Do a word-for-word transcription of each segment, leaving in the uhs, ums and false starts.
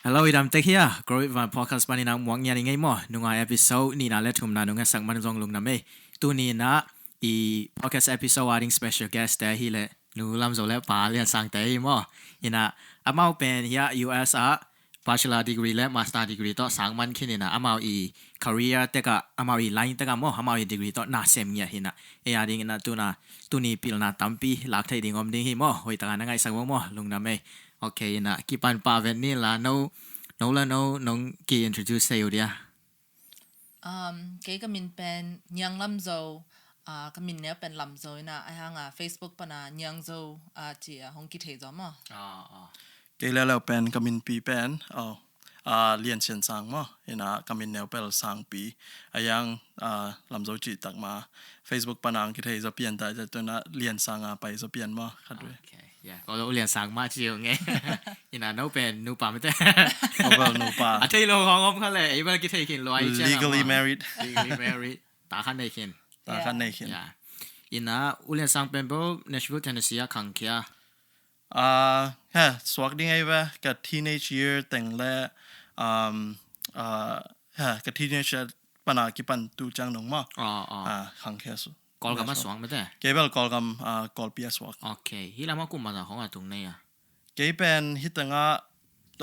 Hello, i dam tek hia. Grow It Van podcast panin a muak ngiat i ngei maw. Nunga episode nihna le thumna nunga sak man zong lungdam ei. Tuni in a i podcast episode a ding special guest te hi le Nu Lam Zo le Pa Lian Sang te hi maw. In a amau pen hia U S a bachelor degree le master degree tawh sang man khin in a amau i career tek a amau i line tek a maw amau i degree tawh na sem ngiat hi in a. Ei a ding in a tuna tuni pilna tampi lak thei ding om ding hi maw. Hoih taka na ngaihsak maw maw lungdam ei. Ok, in a kipan pah vet ni la no no la no nong ki introduce thei uh dia. Um, kei ka min pen Niang Lam Zo, uh, ka min neu pen Lam Zo in a, a hang a Facebook pan a Niang Zo, uh, ci a hong kithei zaw maw. Kei leuleu pen ka min pi pen oh, uh, Lian Sian Sang maw, in a ka min neu pel Sang Pi. A yang uh, Lam Zo ci tak ma Facebook pan a hong kithei zaw pian ta, tuna Lian Sang a pai zaw pian maw, khat ve. Ok. Yeah, ko lo Lian Sang mah ci uh nge. In a no pen nupa mete. Ko bel nupa. A thei lo hong om kha le, ei bel kithei khin lo ai ciang. Legally married. Legally married. Ta khan nei khin. Ta khan nei khin. Yeah. In a U Lian Sang pen bo Nashville, Tennessee a khang khia. Uh, he, suak ding ei ve, ka teenage year teng le um, uh, he, ka teenage year pan a kipan tu ciang nong maw. Oh, oh. Uh, khang khia su. Kawlgam a suak mete. Kei bel Kawlgam uh, Kawlpi a suak. Ok. Hi lam a kum a ta hong a tung nei a. Kei pen hi teng a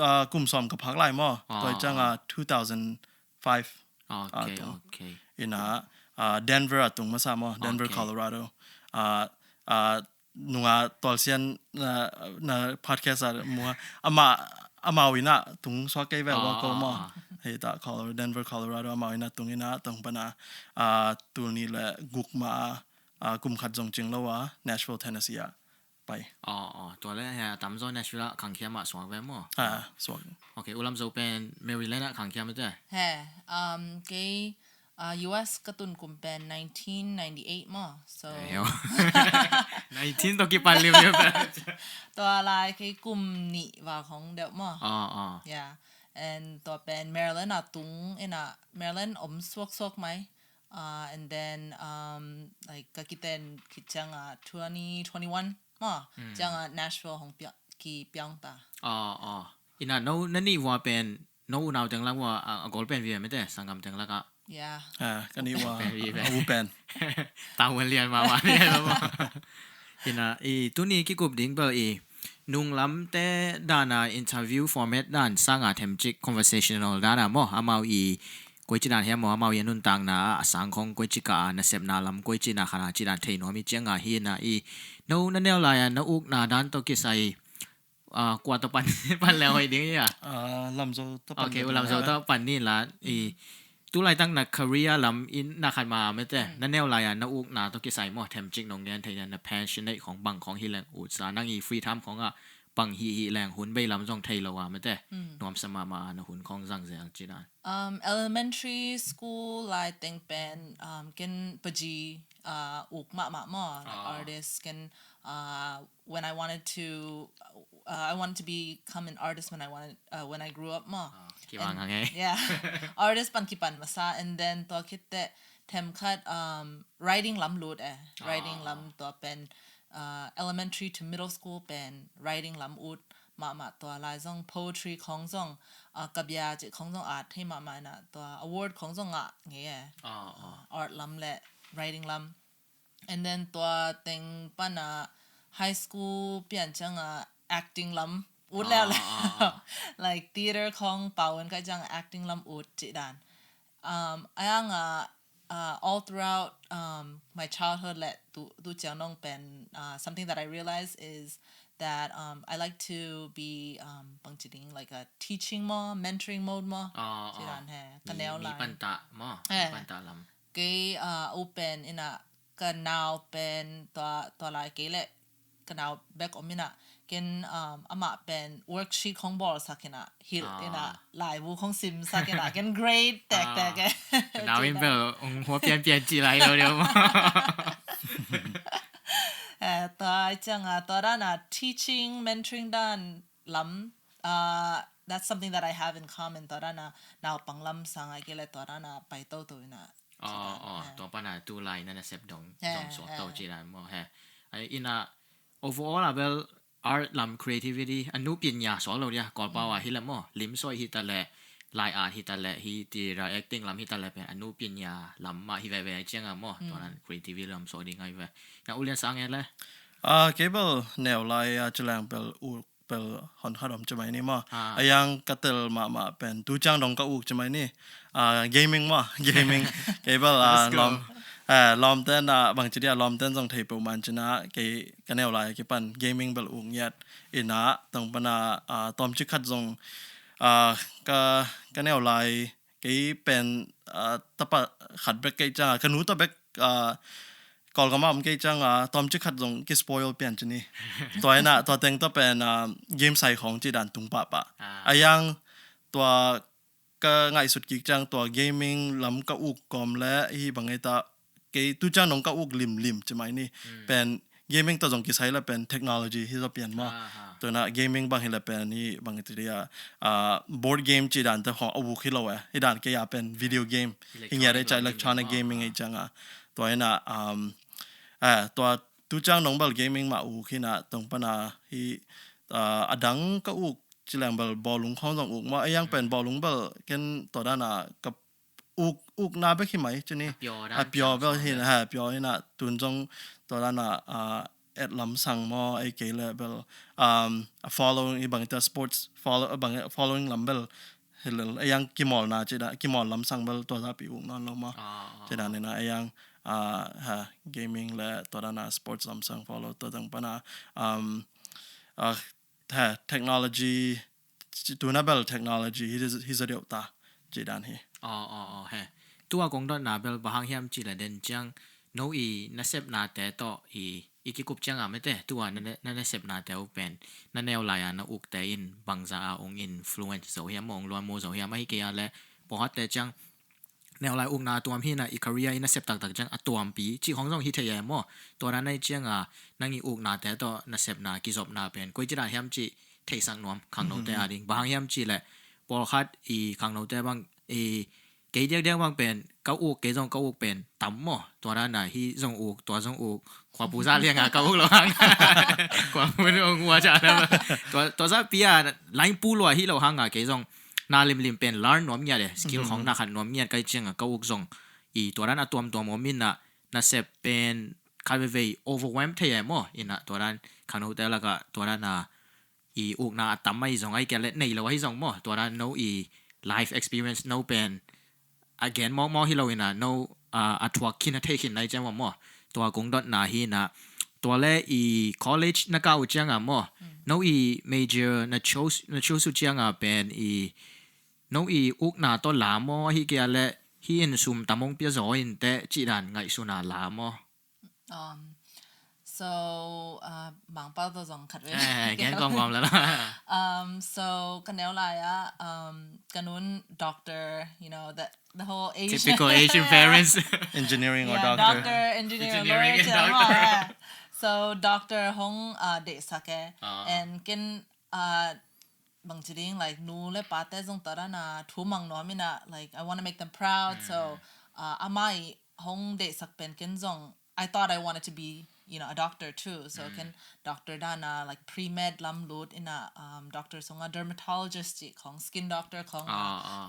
uh, kum sawm ka phak lai maw. Ah, Toi ciang a two thousand five. Ok, Ah, tung. Ok. In a uh, Denver a tung masa maw, Denver, Ok. Colorado. Uh, uh, nunga Tual Sian na, na podcast a mu a ama amau in a tung suak kei ve Ah, wa ko ah, maw. Ah. Hei ta Colorado, Denver, Colorado amau in a tung in a tong pan a uh, tul nih le guk ma a uh, kum khat zong cing lo a Nashville, Tennessee a pai. Oh, oh. Tua le he tam zaw Nashville a khang khia mah suak ve maw. Ah, suak. Ok, U Lam Zo pen Maryland a khang khia mete. He, um, kei uh, U S ka tun kum pen nineteen ninety-eight maw. So, Heo. Nineteen to kipan lim lim. tua lai kei kum nih va hong deuh maw. Oh, oh. Yeah. And tua pen Maryland a tung in a Maryland om suak suak mai. Uh, and then um, like ka kiten khit ciang a twenty twenty-one maw. Ciang a Nashville hong pia, ki piang ta. Oh, oh. In a no na nih vua pen no unau teng lak vua a, a gol pen via mete sanggam teng lak a. Yeah. Ah, ka nih vua Pen, pen. A u pen. Tau lian ma ma lian ma. In a i tuni kikup ding bel i nunglam te dan a interview format dan sang a themcik conversational dan a maw amau i koici dan hiam maw amau i a nuntakna a sang khong koici ka a nasepna lam koici na khana ci dan thei nuam i ciang a hi in a i no na neu lai a na ukna dan to kisai a kua to pan pan leu hoi ding i a. Ah, Lam Zo to pan. Ok, U Lam Zo to pan ni la i tu laitak na career lam in na khat ma mete na neu lai a na ukna to kisai maw themcik nong gen thei na passionate khong bang khong hi leng ut sa nang i free time khong a bang hi hi leng hun bei lam zong thei lo a mete nuam sa ma ma na hun khong zang zel ci dan. Um, elementary school lai teng pen um, ken paji uh, uk mah mah maw, like Ah. Artist ken uh, when I wanted to uh, I wanted to become an artist when I wanted uh, when I grew up maw. Kivang hang eh. Yeah. Artist pan kipan masa and then tua khit teh them khat um, writing lam lut eh. Writing Ah. Lam tua pen uh, elementary to middle school pen writing lam ut mah mah tua lai zong poetry khong zong uh, kabia cih khong zong at hei mah mah na tua award khong zong ngah ngei eh. Oh, oh. Art lam le writing lam. And then tua teng pan a high school pian ciang a acting lam ut leu le. Ah, ah, ah. Like theater khong pau en kai ciang acting lam ut cih dan. Um, a yang a uh, all throughout um, my childhood le tu, tu ciang nong pen uh, something that I realize is that um, I like to be um, bang ci ding like a teaching maw, mentoring mode maw. Ah, Ci ah. dan he, ka Mi- neu mi lai. Panta maw. Eh. Mi panta lam. Kei uh, u pen in a ka nau pen tua, tua lai kei le ka nau bek om in a ken um, amah pen worksheet khong bawl sak in a hilh in a Ah. laibu khong sim sak in a ken grade tek tek eh. Nau in bel ong hua pian pian ci lai lo deu maw. Eh, tua ciang a tua dan a teaching, mentoring dan lam uh, that's something that I have in common tua dan a naupang lam sang a kei le tua dan a pai to to in a. Oh, oh, Eh. Tua pana tu lai na na sep dong Eh, dong suak to eh. Ci dan maw he. Ai, in a overall a bel art lam creativity, a nu pinya sawl lo dia, Kawlpau ah hi le maw, lim sawi hi ta le, lai art hi ta le, hi ti ra acting lam hi ta le pen a nu pinya lam mah hi veve ciang a maw, tua nan creativity lam sawi ding ai ve. Na ulian sang e le. Ah, kei bel neu lai a ci leng bel u pel hon khat om ci mai ni maw. Ah. A yang ka tel mahmah pen tu ciang dong ka uk ci mai ni. Ah, gaming maw, gaming. Kei bel ah, lawm, ah, lawmten ah, bang ci dia lawmten zong thei peuh man cina, kei ka neu lai kipan gaming bel uk ngiat. Ina tong pana, ah, tawm ci khat zong, ah, ka, ka neu lai kei pen, ah, tapa khat bek kei ciang, ah, ka nu ta bek, ah, Kawlgam ah om kei ciang, ah, tawm ci khat zong ki spoil pian ci ni. Tua ina, tua teng ta pen, ah, game sai khong ci dan tung pahpah. Ah. A yang tua ka ngaihsut kik ciang tua gaming lam ka uk kawm le hi bang ei ta kei tu ciang nong ka uk limlim ci mai ni. Pen gaming ta zong kisai le pen technology hi zaw pian maw. Aha. Tuna gaming bang hi le pen hi bang ti dia, ah, board game ci dan ta khong a uk hi lo e. Hi dan kei a pen video game. Hi ngiat e ca electronic gaming ei ciang a. Tua ina, um, ah, tua tu ciang nong bel gaming mah uk hi na tong pana hi, ah, a dang ka uk ci leng bel bawlung khong zong uk maw. A yang pen bawlung bel ken tua dan a ka uk, ukna bek hi mai ci ni. A pure dan a pure bel hi na, ha, pure hi na tun zong tua dan a, ah, et lam sang maw, ei kei le bel, um, a following i bang ta sports follow, a bang following lam bel hi lel. A yang kimawlna ci da, kimawl lam sang bel tua za pi uk nawn lo maw. Ah, ah, ci dan ina a yang, ah, ha, gaming le tua dan a sports lam sang follow tua teng pana, um, ah, ha, technology, tuna bel technology hi, hi zaw deuh ta ci dan hi. Aw, aw, aw, he. Tua kong dotna bel bang hang hiam ci le den ciang no i nasepnate tawh i, i kikup ciang a mete, tua na, na, na nasepnate uh pen na neu lai a na ukte in bangza a ong influence zo hiam, ong luanmu zo hiam, ahi kei a le pawlkhatte ciang neu lai ukna a tuam hi na, i career i nasep taktak ciang a tuampi cih khong zong hi thei e maw. Tua dan ahi ciang a nang i uknate tawh nasepna kizopna pen koi ci dan hiam cih theisak nuam khangnote a ding. Bang hang hiam ci le pawlkhat i khangnote bang i kei diakdiak bang pen ka uk, kei zong ka uk pen tam maw. Tua dan a hi zong uk, tua zong uk, khuapu za liang a ka uk lo hang. Khuapu ong ua ca na. Tua, tua za pi a lain pu lua hi lo hang a kei zong na limlim pen learn nuam ngiat e, skill khong na khat nuam ngiat kai ciang a ka uk zong i tua dan a tuamtuam om in a nasep pen khat veivei overwhelm thei e maw. Ina tua dan khangnote lak a tua dan a i ukna a tam ahi zong ahi kei le nei lo ahi zong maw, tua dan no i life experience no pen a gen mawkmawk hi lo ina no, ah, a thuak khin a thei khin nai ciang maw. Tua kong dotna hi na, tua le i college na kah uh ciang a maw, no i major na choose, na choose uh ciang a pen i no i ukna tawh la maw, ahi kei a le hi in sum tam ong pia zaw in teh cih dan ngaihsun a la maw. Um, so, uh, Mangpau tawh zong khat ve. Eh, gen kawmkawm la la. Um, so ka neu lai a, um, ka nun doctor, you know, the, the whole Asian. Typical Asian parents. Engineering or doctor. Yeah, doctor, engineer, lawyer, doctor. So doctor hong, uh, deihsak e. And ken, uh, bang ci ding, like, nu le pate zong tua dan a thu mang nuam ina, like, I wanna make them proud. So, uh, amah i hong deihsak pen ken zong I thought I wanted to be, you know, a doctor too. So ken doctor dan a, like, pre-med lam lut ina, um, doctor sung a dermatologist cih khong, skin doctor khong,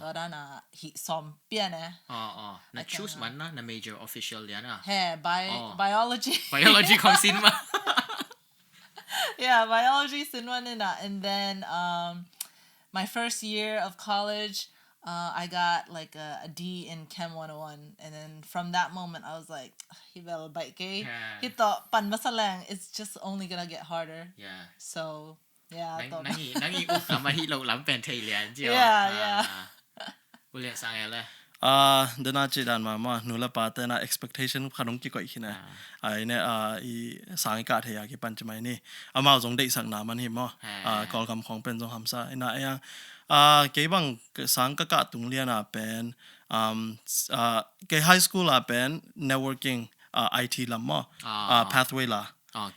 tua dan a hi sawm pian e. Na choose man na, na major official lian a. He, bi-, biology. Biology khong sin ma. Yeah, biology sin man ina. And then, um, my first year of college, uh, I got, like, a, a D in Chem one oh one. And then from that moment, I was like, "Hi bel baih kei. Hi tawh pan masa leng, it's just only gonna get harder." Yeah. So, yeah, nang, nang i, nang i uk lam ahi lo lam pen thei lian cio. Yeah, yeah. Ulian sang e le. Ah, dena ci dan mama, nu le pate na expectation khat ong kikoih khin e. Ai ne, ah, i sang i kah thei a kipan ci mai ni. Amau zong deihsakna man hi maw. Ah, Kawlgam khong pen zong hamsa. Ina e a, ah, kei bang sang ka kah tung lian a pen, um, ah, kei high school a pen networking, ah, I T lam maw. Ah, pathway la.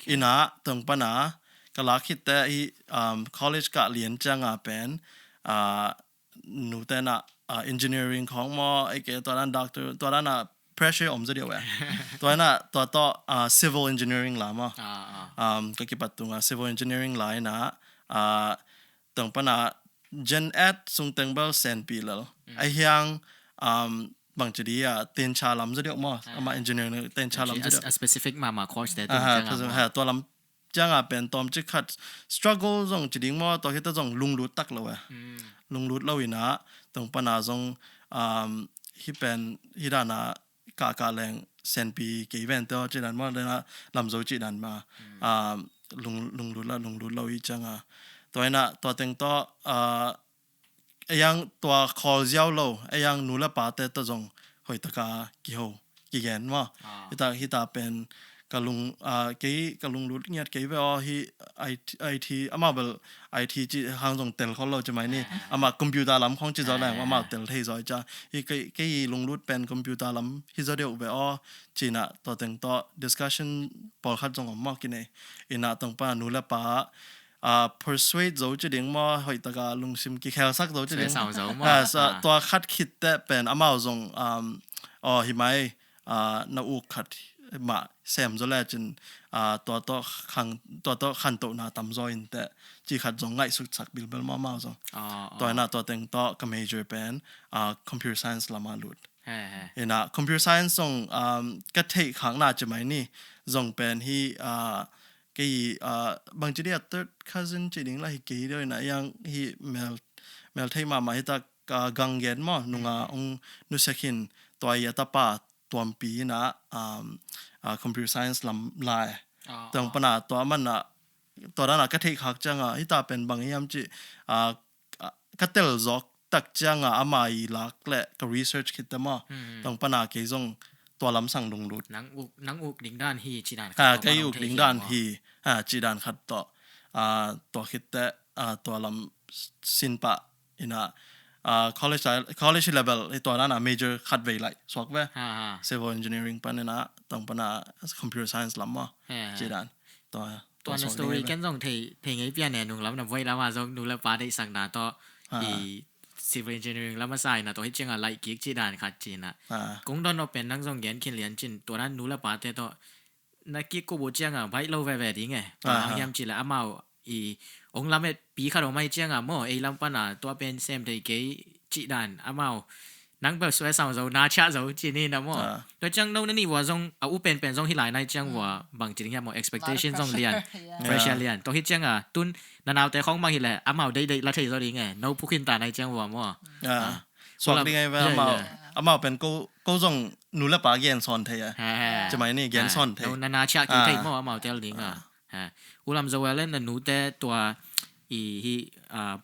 Ina tong pana ka lak khit te hi, um, college kah lian ciang a pen, ah, nute na, ah, engineering khong maw, ei kei tua dan doctor, tua dan a pressure om zaw deuh eh. Tua inah tua tawh ah, civil engineering la maw. Ah, ah. Um, ka kipat tunga civil engineering la inah ah, tong pana gen ed sung teng bel senpi lel. Mm. Ahi hang um, bangci di ah, tencha lam zaw deuh maw. Ah. Amah engineering tencha lam zaw deuh. A specific mahmah course te. Aha, tua lam cianga pen tawmcik khat struggle zong ci ding maw, tua khita zong lunglut tak lo eh. Mm. Lunglut lo inah tong pana zong um, hi pen hi dana kaka leng senpi kei ven teo ci dan maw, dana lamzo ci dan ma. Mm. Um, lung, lunglut la lunglut lo i cianga tua inah tua teng tawh uh, ei ang tua khawl ziau lo, ei ang nu le pate tawh zong hoihtaka kiho kigen maw. Ah. Hita, hita pen ka lung ah, kei ka lunglut ngiat kei ve aw hi. I T, I T amah bel I T ci hang zong tel khol lo ci mai ni. Ah. Amah computer lam khong ci zaw leng, ah, amah tel thei zaw i cia. Hi kei, kei lunglut pen computer lam hi zaw deuh ve aw. Cinah tua teng tawh discussion pawlkhat zong om maw kinei. Inah tong pana nu le pa ah, persuade zo ci ding maw, hoihtaka lungsim kikhelsak zo ci ding. Suai sau zo maw. Ah, sa, ah, tua khat khit teh pen amau zong um, aw hi mai ah, na uk khat mah sem zo le cin ah, tua tawh khang, tua tawh khantohna tam zaw in teh ci khat zong ngaihsutsak bilbel maw amau zong. Ah, ah. Tua inah tua teng tawh ka major pen ah, computer science lamah lut. He, he. Inah computer science zong um, ka theih khakna ci mai ni zong pen hi ah, kei ah, bangci dia third cousin ci ding la hi kei deuh inah yang hi mel, mel thei mahmah hi tak ah, gang gen maw nunga ong nusia khin tua i a tapa tuampi inah um, ah, computer science lam lai. Ah, tong pana tua mana tua dana ka theih khak cianga hita pen bang hiam ci ah, ka tel zawk tak cianga ama i lak le ka research khit te maw. Hmm. Tong pana kei zong tua lam sang lunglut. Nang uk, nang uk ding dan hi ci dan khat. Ha, kei uk ding dan hi. Ha, ci dan khat tawh. Ah, tua khit teh ah, tua lam sin pah inah ah, college, college level hi tua dana major khat vei lai suak ve. Ha, ha. Civil engineering pan inah tong pana computer science lam maw. Ha, ha. Ci dan. Tua, tua na story ken zong thei, thei ngei pian e, nung lam na voi lama zong nu le pa deihsakna tawh i civil engineering lama sa inah tua hi cianga laih kik ci dan khat ci inah. Kong don awpen nang zong gen khin lian cin tua dan nu le pate tawh na kik kubu cianga baih lo veve ding e. Tua hiam ci le amau i ong lamet pi khat om ahi cianga maw, ei lam pana tua pen sem thei kei ci dan amau nang bel suai sau zo, na ciah zo ci ni na maw. Ah. Tua ciang no na nih vua zong a u penpen zong hi lai nai ciang vua bang ci ding hiam maw, expectation zong lian, pressure lian. Tua hi cianga tun na naute khong bang hi le amau deihdeih la thei zo ding e, no pukhin ta nai ciang vua maw. Ah. Suak ding e ve amau. Amau pen ko, ko zong nu le pa gen sawn thei e. Ci mai ni gen sawn thei. No na na ciah kik thei maw amau tel ding a. U Lam Zo le na nute tua i hi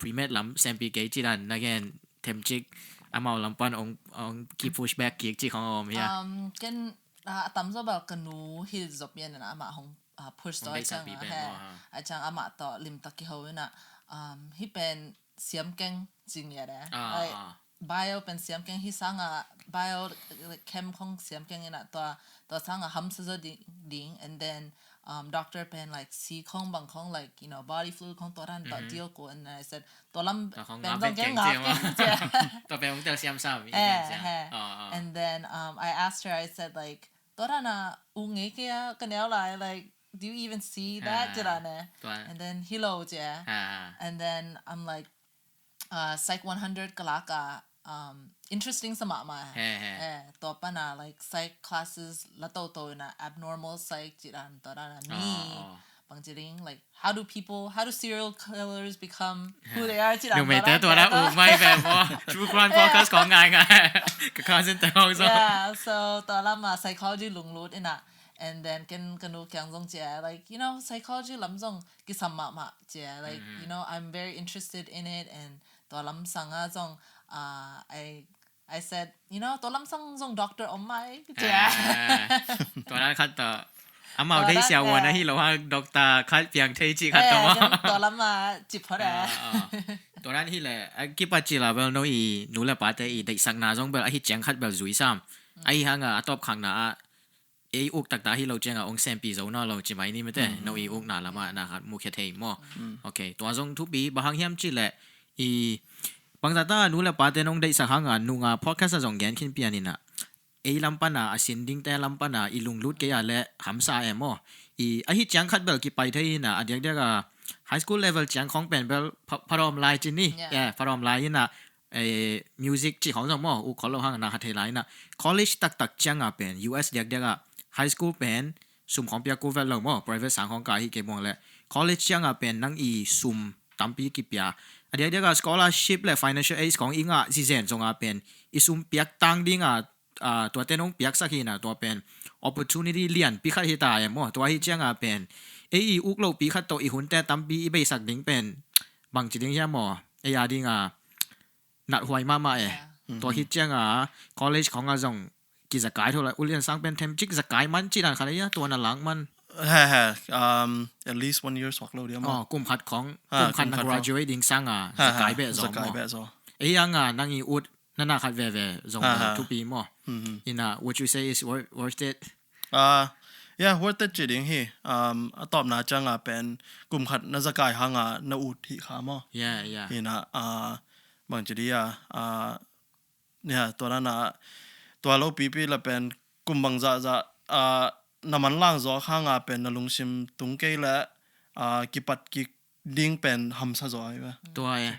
pre-med lam sempi kei ci dan na gen themcik amau lam pan ong, ong ki push back kik ci khong om hia. Um, ken ah, a tam zaw bel ka nu hi zop pian in amah hong ah, push zaw ciang a he. A ciang amah tawh limtak kiho in ah, um, hi pen siam keng ci ngiat e. Bio pen siam keng hi sanga bio chem khong siam keng in ah tua, tua sanga hamsa zaw ding, ding, and then um, doctor pen like si khong bang khong like, you know, body fluid khong tua dan tawh deal ko, and then I said tua lam pen zong keng ngap keng cia. Tua pen ong tel siam sam. And then um, I asked her, I said like tua dan a u ngei kei a ka neu lai, like do you even see that ci dan e. And then hi lo cia. And then I'm like uh, Psych one hundred ka lak a um, interesting sa mahmah. He, he. Eh, tua pana like psych classes la toto in a abnormal psych ci dan tua dan a mi bang ci ding like how do people, how do serial killers become who they are ci dan. Numei te tua dan u mai ve maw. True crime podcast khong ngai ngai. Ka cousin te khong zong. Yeah, so tua lam a psychology lunglut in ah, and then ken ka nu kiang zong cia like, you know, psychology lam zong kisam mahmah cia like, you know, I'm very interested in it, and tua lam sanga zong uh, I, I said, you know, tua lam sang zong doctor om mai cia. Tua dan khat tawh amau dei siavuan ahi lo hang doctor khat piang thei ci khat tawh maw. Tua lam a ci phot e. Tua dan hi le a kipat ci la bel no i nu le pate i deihsakna zong bel ahi ciang khat bel zui sam. Ahi hanga a tawp khakna a ei uk taktak hi lo cianga ong sempi zo naw lo ci mai ni mate. No i ukna lamah na khat mukhia thei maw. Ok, tua zong thupi bang hang hiam ci le i bangzata nu le pate nong deihsak hanga nunga podcast a zong gen khin pian in ah ei lam pana a sin dingte lam pana i lunglut kei a le hamsa em aw. I ahi ciang khat bel kipai thei hi na, a diakdiak a high school level ciang khong pen bel pha- pharom lai cin ni. Yeah. Yeah, pharom lai hi na, eh, music cih khong zong maw, u khol lo hang na khat thei lai hi na. College taktak ciang a pen U S diakdiak a high school pen sum khong piak kul vet lo maw, private sang khong ka hi kei muang le. College ciang a pen nang i sum tampi kipia. A diakdiak a scholarship le financial aid khong i ngah zizen zong a pen i sum piak tang ding a, ah, tuate nong piaksak hi na, tua pen opportunity lianpi khat hi ta em maw. Tua hi ciang a pen ei i uk lopi khat tawh i hunte tampi i beisak ding pen bangci ding hiam maw. Ei a ding a nathuai mahmah e. Yeah. Tua hi ciang a college khong a zong kizakai tho la, u Lian Sang pen themcik zakai man cih dan khat a ia, tua na lang man. He, he, um, at least one year suak lo dia maw. Oh, kum khat khong, ha, kum khat kum na khat khong graduate ding sang a, ha, ha, zakai beh zaw zakai maw. Beh zaw. Ei ang a nang i ut na na khat veve zong ha, bel ha, thupi maw. Mhm. Ina, would you say is worth, worth it? Ah, yeah, worth it ci ding hi. Um, a tawpna ciang a pen kum khat na zakai hang a na ut hi kha maw. Yeah, yeah. Ina, ah, bangci dia, ah, ya, tua dan a, tua lo pipi la pen kum bang zahzah, ah, na manlang zaw hang a pen na lungsim tung kei le, ah, kipat kik ding pen hamsa zaw ai ve. Tua e.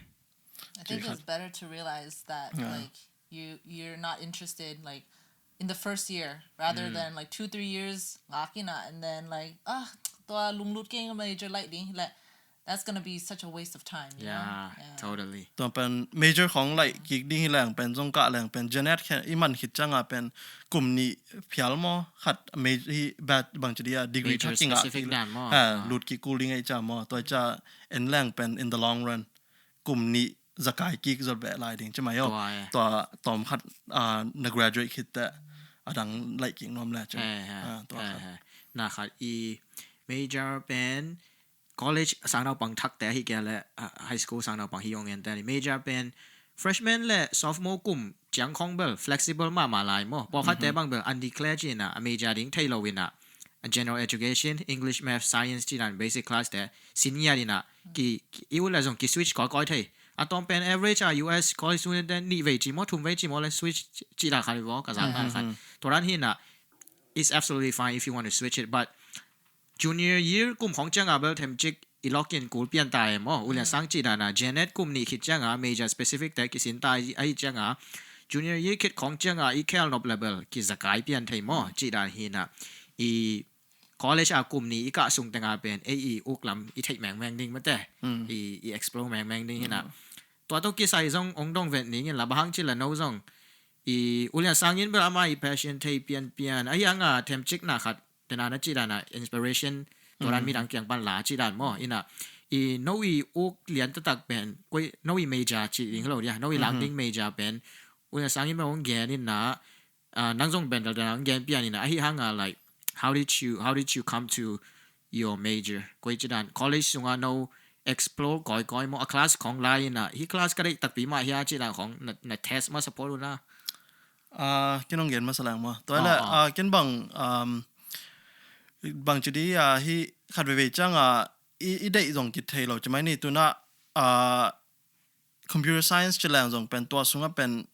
I think it's better to realize that, yeah, like, you, you're not interested, like, in the first year, rather than, like, two, three years ngak ina, and then, like, ah, tua lunglut kei nga major light ding, like, that's gonna be such a waste of time, you know? Yeah, yeah, totally. Tua pen major khong laih kik ding hi leng pen zong kah leng pen Janet khe i man khit ciang a pen kum nih phial maw, khat major hi bat bangci dia degree thak kingah specific dan maw. Ha, lut kik kul ding ei ca maw. Tua ca en leng pen in the long run kum nih zakai kik zot beh lai ding ci mai aw. Tua e. Tua tawm khat, ah, na graduate khit teh a dang laih kik nuam le ci. He, he. Ah, tua khat. He, he. Na khat i major pen college sangnaupang thakte ahi kei le, ah, high school sangnaupang hi ong en te ni. Major pen freshman le sophomore kum ciang khong bel flexible mahmah lai maw. Pawlkhatte bang bel undeclared ci ina, a major ding thei lo ina, a general education, English, math, science ci dan basic class te sin ngiat ina, ki, ki, i u le zong ki switch kawikawi thei. A tawm pen average a U S college student te nih vei ci maw, thum vei ci maw le switch ci, ci dan khat hi vaw, ka zak dan khat. Tua dan hi ina, it's absolutely fine if you want to switch it, but junior year kum khong ciang a bel themcik i lock in kul pian ta em aw. U Lian Sang ci dan a Janet kum nih khit ciang a major specific te kisin ta ahi ciang a junior year khit khong ciang a i khel nop le bel kizakai pian thei maw. Ci dan hi ina i college a kum nih i kah sung teng a pen ei i uk lam i theih mengmeng ding mate. I, i explore mengmeng ding hi ina. Tua tawh kisai zong ong dong vet ning in la, bang hang ci la no zong i U Lian Sang in bel ama i passion thei pianpian ahi ang a themcik na khat tena na ci dan a inspiration tua dan midang kiang pan la ci dan maw. Ina i no i uk lian taktak pen koi no i major ci ding lo dia, no i lak ding major pen U Lian Sang in bel ong gen ina, ah, nang zong pen dal dan ong gen pian ina ahi hang a, like, how did you, how did you come to your major? Koi ci dan college sung a no explore kawikawi maw, a class khong lai ina hi class ka deih takpi mah hia ci dan khong na, na test masa pawl una. Ah, kin ong gen masa lang maw. Tua le, ah, kin bang, um, bangci dia hi khat veve ciang a i, i deih zong kithei lo ci mai ni tuna, ah, computer science ci leng zong pen tua sung a pen,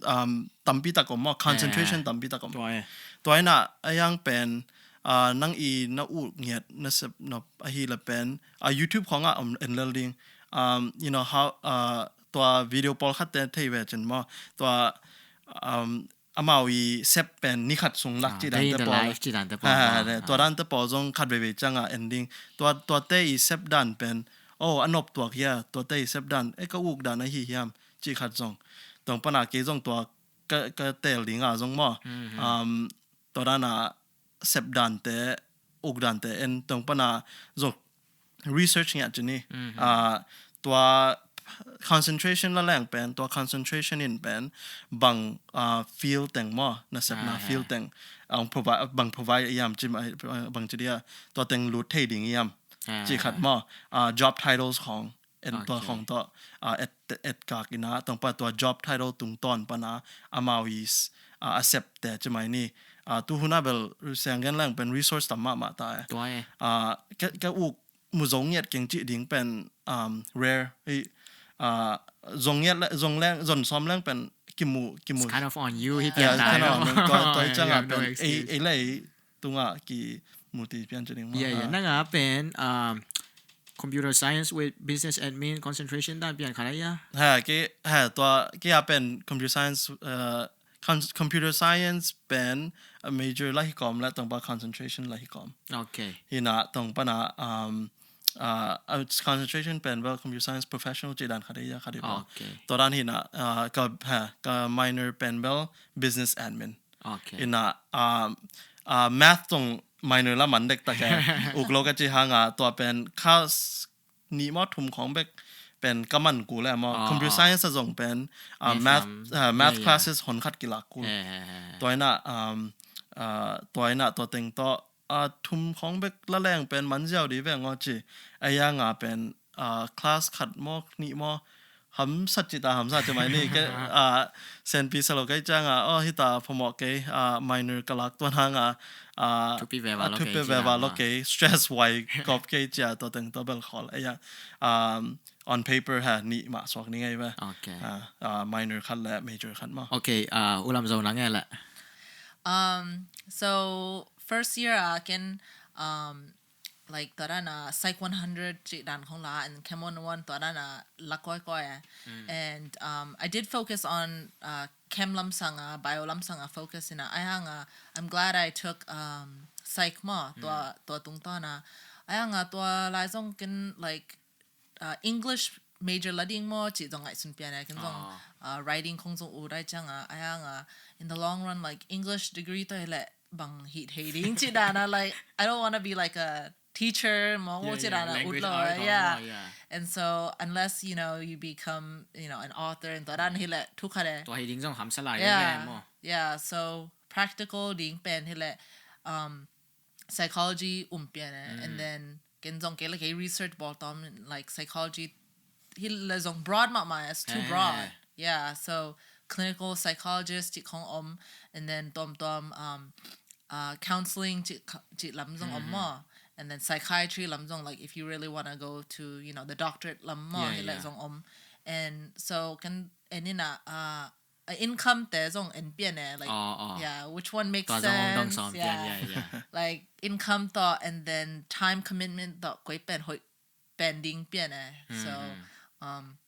um, tampi tak om maw, concentration tampi tak om. Tua e. Tua ina a yang pen, ah, nang i na uh ngiat na sep nop ahi la pen, ah, YouTube khong a om en lel ding. Um, you know how, ah, tua video pawlkhat te thei ve cin maw. Tua, um, amau i sep pen ni khat sung lak ci dan te pawl. Tua dan te pawl zong khat veve ciang a en ding. Tua, tuate i sep dan pen, oh, a nop tuak hia, tuate i sep dan, e ka uk dan ahi hiam ci khat zong. Tong pana kei zong tua ka, ka tel ding a zong maw. Um, tua dan a sep dante, uk dante en tong pana zong research ngiat ci ni. Ah, tua concentration la leng pen, tua concentration in pen bang, ah, field teng maw, na sepna field teng, ah, provide, bang provide iam ci mai, ah, bang ci dia, tua teng lut thei ding iam ci khat maw. Ah, job titles khong en tua khong tua, ah, et, et kak ina tong pa tua job title tung ton pana amau is, ah, a sep te ci mai ni. Ah, tu huna bel siang gen leng pen resource tam mahmah ta e. Tua e. Ah, ka, ka uk mu zong ngiat keng ci ding pen, um, rare. I, ah, zong ngiat le, zong leng, zon som leng pen kimu kimu. It's kind of on you hi Yeah, pian ta kind of lo. on you. Tua tua Yeah, ciang you a have no pen ei excuse. ei lei tunga kimu ti pian cining maw. Yeah, yeah. Ah. Nang a pen um, computer science with business admin concentration dan pian khat a ia. Ha, ki ha tua ki a pen computer science uh, con- computer science pen a major la hi kom le tong pa concentration la hi kom. Okay. Hi na tong pa na um uh, uh, concentration pen bel computer science professional ci dan khat a ia khat a ia. Okay. Tua dan hi na uh, ka ha ka minor pen bel business admin. Okay. Hi na um uh, math tong minor la man dek ta ke uk lo ka ci hang a tua pen ka s- nih maw thum khong bek pen ka man kul e maw. Ah, Computer ah. science a zong pen uh, Math math lam. Uh, math Yeah, yeah. Classes hon khat kilak kul. Eh, eh, eh, eh. Tua hi na um uh, tua hi na tua teng tawh uh, thum khong bek la leng pen man ziau di veng aw ci. A ia nga pen uh, class khat maw nih maw hamsat ci ta hamsat ci mai ni ke uh, senpi salo kei ciang a oh hi ta phamawh kei uh, minor ka lak tua hang a uh, Thupi ve va lo thupi kei ci ve dan va lo maw. Kei stress wai kop kei cia tua teng tua bel khol a ia um, on paper ha nih mah suak ni ngei ve. Okay. Uh, uh, minor khat le major khat maw. Okay, uh, ulam zo na nge le. Um, so first year uh, ken um, like tua dan a psych one hundred ci dan khong la and chem one oh one tua dan a la koi koi eh. And um, I did focus on uh, chem lam sang a bio lam sang a focus in a ai hang a I'm glad I took um, psych maw tua tua tung tua na ai hang a tua lai zong ken like uh, English major la ding maw ci zong ngai sun pian a ken zong uh, writing khong zong u dai ciang a ai hang a in the long run like English degree to hi le bang hi thei ding ci dan a like I don't want to be like a teacher maw Yeah, ci yeah, dan a ut language lo art yeah. Yeah. And so unless you know you become you know an author and tua dan hi le thu khat e. Tua hi ding zong hamsa lai Yeah. Mo. Yeah, so practical ding pen hi le um psychology um pian e. And then ken zong kei le kei research bawl tom like psychology hi le zong broad mahmah, it's too Eh. broad. Yeah, so clinical psychologist ci khong om and then tom tom um uh, counseling ci, ci lam zong om maw. And then psychiatry lam zong like if you really want to go to you know the doctorate lam maw Yeah, hi le yeah. Zong om. And so ken en in a uh, a income te zong en pian e like Oh, oh. Yeah, which one makes Tua zong dong sense. Som Yeah. Yeah, yeah. Like income to and then time commitment to koi pen hoi pen ding pian e. So um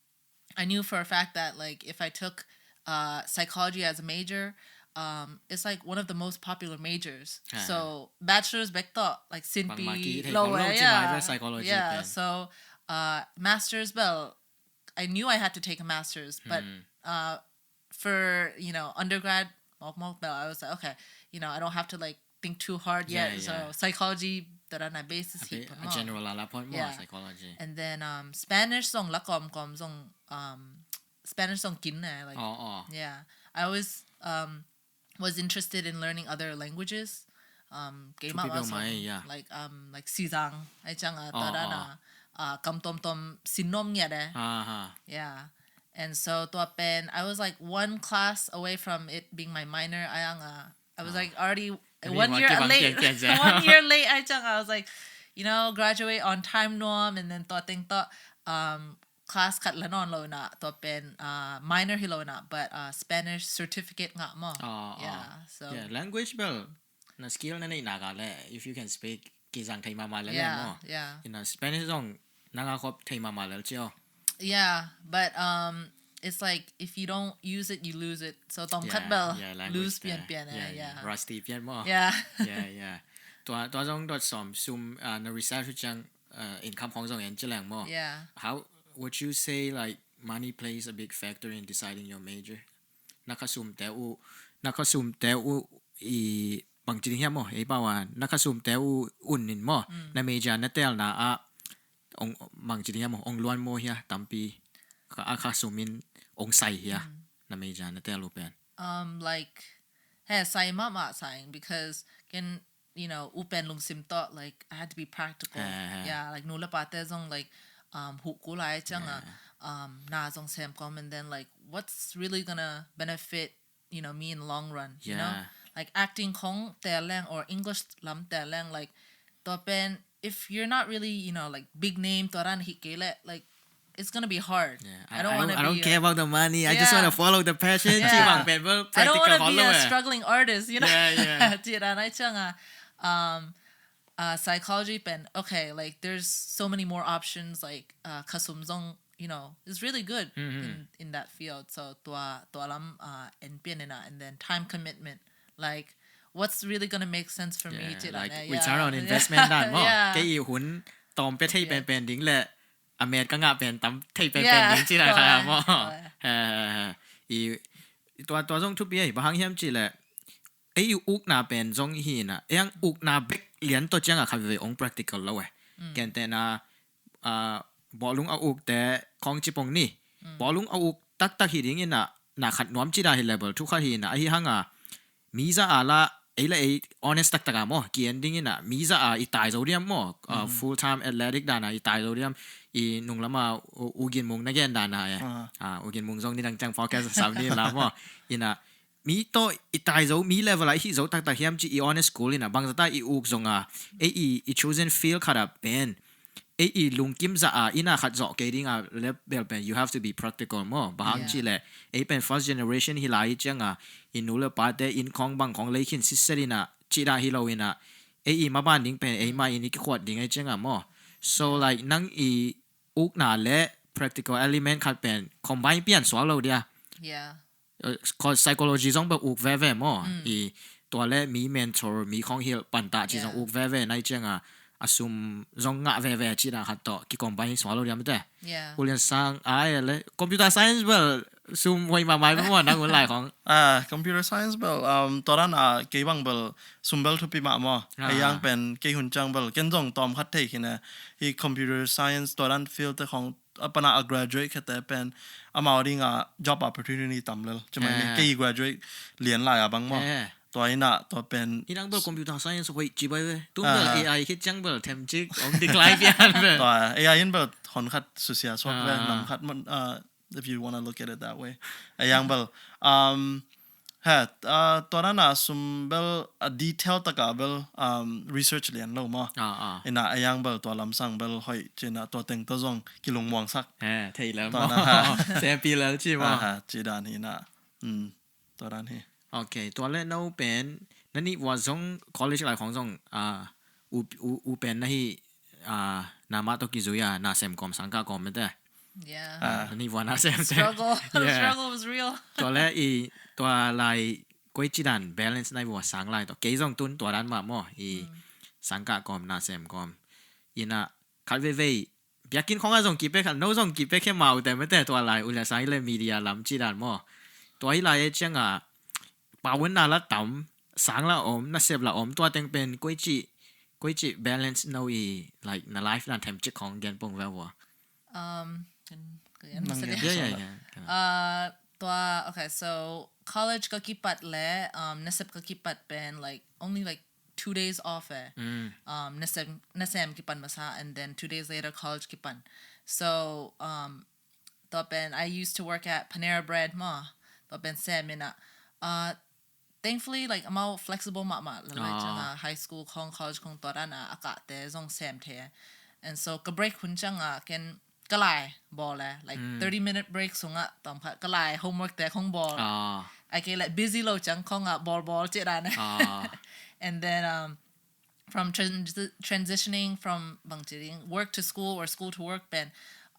I knew for a fact that like if I took uh psychology as a major, um it's like one of the most popular majors. Ah. So bachelor's bek to like sin Bang mah ki pi thei lo khong lo e, ci mai yeah. Ve psychology Yeah, pen. So uh master's bel I knew I had to take a master's, but uh for you know undergrad mok mok bel I was like okay, you know I don't have to like think too hard Yeah, yet. So yeah. Psychology that on a basis A hi bit- pun a maw. General a la point more Yeah. Psychology. And then um Spanish zong la kom kom zong um Spanish zong kin e like Oh, oh. Yeah, I always um was interested in learning other languages. Um, kei Thupi mah bel zong, mai, yeah. Like um like sizang ai ciang a Oh, tua dan oh. A uh, kam tom tom sin nom ngiat e. Ah, ha. Yeah. And so tua pen I was like one class away from it being my minor. Ai ang a I was like already Already one one year kibang late. pian pian sia. One year late ai ciang a I was like, you know, graduate on time nuam, and then tua teng tua um class khat la nawn lo na tua pen uh, minor hi lo na but uh, Spanish certificate ngah maw. Oh, oh. Yeah. So Yeah, language bel na skill na neih nak a le, if you can speak kizang thei mahmah le le yeah, maw. Yeah. In a Spanish zong na ngah khop thei mahmah le cio. Yeah, but um it's like if you don't use it, you lose it. So tong khat Yeah, bel yeah, lose language pian pian e. Yeah. Rusty pian maw. Yeah. Yeah, yeah. Tua tua zong dot som sum uh, na research ciang uh, income khong zong en ci leng maw. Yeah. How would you say like money plays a big factor in deciding your major? Na kha sum te uh, na kha sum te uh i bang ci ding hiam maw? Ei pau a na kha sum te uh un in maw? Na major na tel na a ong bang ci ding hiam maw? Ong luan maw hia tampi ka a kha sum in ong sai hia? Na major na tel uh pen. Um like he sai mahmah sai because ken you know u pen lungsim to like I had to be practical. Ah. Yeah, like nu le pa te zong like um hu ku lai ciang a um na zong sem kom and then like what's really gonna benefit you know me in the long run, you know? Yeah. Like acting khong te leng or English lam te leng like tua pen if you're not really you know like big name tua ran hi ke le like it's gonna be hard. Yeah, I don't want to I don't be care a, about the money. I just Yeah. want to follow the passion. Yeah. Ci bang pen bel I don't want practical to be hollow a eh. Struggling artist, you know. Yeah, yeah. Ci dan ai ciang a, um, uh, psychology pen, okay, like, there's so many more options, like, uh, ka sum zong, you know, is really good Mhm. in, in that field. So tua, tua lam, uh, en pian ina, and then time commitment, like, what's really gonna make sense for me? Yeah, Ci dan like ai, return yeah, on yeah. investment dan maw. Yeah. Kei i hun tawm pia thei Yeah. penpen ding le a met ka ngah pen tam thei penpen Yeah. ding ci dan Correct. kha maw. Correct. Eh, i tua, tua zong thupi a hi, bang hang hiam cih leh ei i ukna pen zong hi ina, ei ang ukna bek lian tawh ciang a khat veve ong practical lo eh. Mm. Ken te na, ah, bawlung a ukte khong ci pong ni. Mm. Bawlung a uk taktak hi ding ina, na khat nuam ci dan hi, level thu khat hi ina, ahi hang a mi za a la, ei le ei honest taktak a maw, ki en ding ina, mi za a i tai zo diam maw, ah, Mhm. full time athletic dan a i tai zo diam, i nung lam a U, U Gin Mung na gen dan a eh. Ah. Ah, U Gin Mung zong ni dang ciang podcast sam ni la maw. Ina, mi tawh i tai zo, mi level a i hi zo taktak hiam ci i honest kul ina, bang zata i uk zong a, ei i, i chosen field khat a pen ei i lungkim za a, ina khat zawh kei ding a level pen, you have to be practical maw. Bang hang Yeah. cih leh ei pen first generation hi lai ciang a, i nu le pate inn khong bang khong lei khin sitset ina, ci dan hi lo ina, ei i maban ding pen ei mah in i kikhuat ding ei ciang a maw. So like nang i ukna le practical element khat pen combine pian suak lo dia. Yeah. Uh, psychology zong bel uk veve maw. Mm. I tua le mi mentor, mi khong hilh panta ci zong Yeah. uk veve nai ciang a, a sum zong ngah veve ci dan khat tawh ki combine suak lo diam te. Yeah. U Lian Sang ai le computer science bel sum huai mahmah bel maw, nang un lai khong. Ah, computer science bel, um, tua dan a kei bang bel sum bel thupi mah maw. Ah. Ei ang pen kei hun ciang bel ken zong tawm khat thei khin a, hi computer science tua dan field te khong a pan a graduate khit te pen amau ding a job opportunity tam lel. Ci mai ni, Ah. kei graduate lian lai a bang maw. Eh. Tua ina tua pen I nang bel computer science hoih ci bai ve. Tun bel Ah. A I khit ciang bel them cik ong decline pian ve. Tua A I in bel hon khat susia suak ve, Ah. nam khat man, uh, if you wanna look at it that way. Ei ang bel, um, ha, uh, tua dan a sum bel a detail taka bel, um, research lian lo maw. Ah, ah. Ina ei ang bel tua lam sang bel hoih ci ina tua teng tua zong kilungmuang sak. Eh, thei lel Tua maw. na ha. Sempi lel ci maw. Ah, ha, ci dan hi ina. Mm, tua dan hi. Ok, tua le no pen na nih vua zong college lai khong zong, ah, u, u, u pen na hi, ah, na mah tawh kizui a, na sem kawm sang kah kawm mete. Yeah. Ah. Na nih vua na sem te. Struggle. The Yeah. struggle was real. Tua le i tua lai koi ci dan balance nai vua sang lai tawh. Kei zong tun tua dan mah maw. I Mm. sang kah kawm na sem kawm. Ina khat veivei biakinn khong a zong kipek khat, no zong kipek khe mau te mete tua lai, u le sang i le media lam ci dan maw. Tua i lai e ciang a, pau na la tam, sang la om, na sep la om, tua teng pen koi ci, koi ci balance no i, like, na life dan them cik khong gen pong ve vua. Um, can, can Nang I gen. Yeah, yeah, yeah. Uh, tua, okay, so college ka kipat le, um, nasep ka kipat pen, like, only, like, two days off eh. Mm. Um, nasem, nasem kipan masa, and then two days later college kipan. So, um, tua pen, I used to work at Panera Bread ma. Tua pen sem ina. Uh, thankfully, like, amau flexible mahmah. Like, Ah. ciang a high school khong, college khong tua dan a, a kah te zong sem the. And so ka break hun ciang a ken ka lai bawl e, like, Mm. thirty minute break sung a tawm khat ka lai homework te khong bawl. Ah. Ai kei le busy lo ciang khong a bawl bawl ci dan e. Ah. And then, um, from trans- transitioning from bang ci ding, work to school or school to work pen,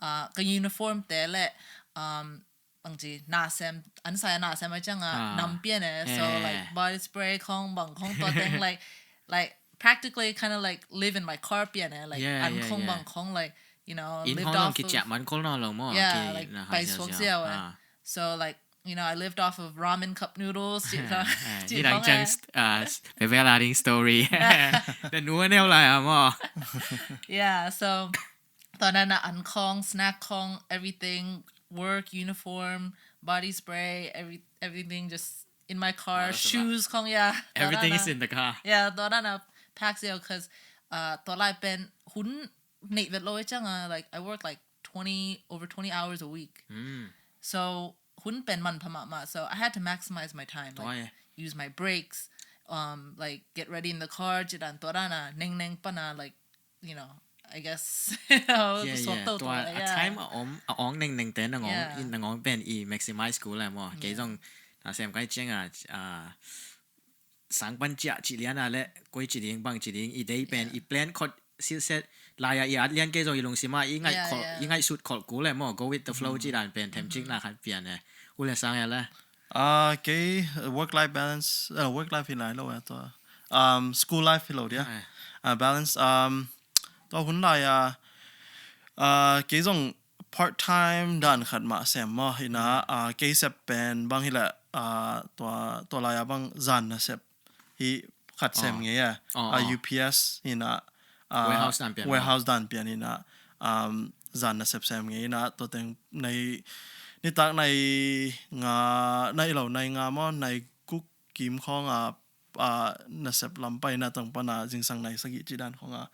uh, ka uniform te le, um, bang ci, na sem, an sai na sem a ciang a Ah. nam pian e. So, Eh. like, body spray khong bang khong tua teng, like, like, practically kind of, like, live in my car pian e. Like, Yeah, an yeah, khong yeah. bang khong, like, you know, In lived khong long off ki of ciah man khol no lo maw. Yeah, Ki like, na pai ha suak sia sia we. Ah. So, like, you know, I lived off of ramen cup noodles. Ci Eh, khong, eh, ci ni dang khong ciang e. st-, ah, s-, ve ve la ding story. The nu neu lai ah maw. Yeah, so tua dan a an khong, snack khong, everything, work uniform, body spray, every everything just in my car, Tua dan a shoes khong, yeah. Tua Everything dan is a- in the car. Yeah, tua dan a pack sia, cause, uh, tua lai pen hun nei vet lo e ciang a, like, I work, like, twenty, over twenty hours a week. Mm. So hun pen man pha mahmah. So I had to maximize my time. Like, Why? Use my breaks, um, like, get ready in the car, ci dan tua dan a, neng neng pan a, like, you know, I guess. Yeah, yeah. Tua a time a om a ong nengneng te nangong, yeah, in nangong pen i maximize kul le maw. Kei zong na sem kai ciang a, ah, sang pan ciah ci lian a le koi ci ding bang ci ding i dei pen i plan khot silset lai a i at lian kei zong i lungsim a i ngaih khol, i ngaihsut khol kul le maw, go with the flow ci dan pen themcik na khat pian e. U le Sang e le. Ah, kei work life balance, uh, work life hi lai lo e tua. Um, school life hi lo dia. Ah, balance, um, tua hun lai a, ah, kei zong part time dan khat mah sem maw, ina, ah, kei sep pen bang hi le, ah, tua, tua lai a bang zan nasep hi khat sem ngei a. Ah, U P S ina, ah, warehouse dan pian maw. Warehouse dan pian ina, um, zan nasep sem ngei ina, tua teng nai, nitak nai nga, nai lo, nai nga maw, nai guk kim khong a, ah, nasep lam pai na tong pana zingsang nai sagih ci dan khong a,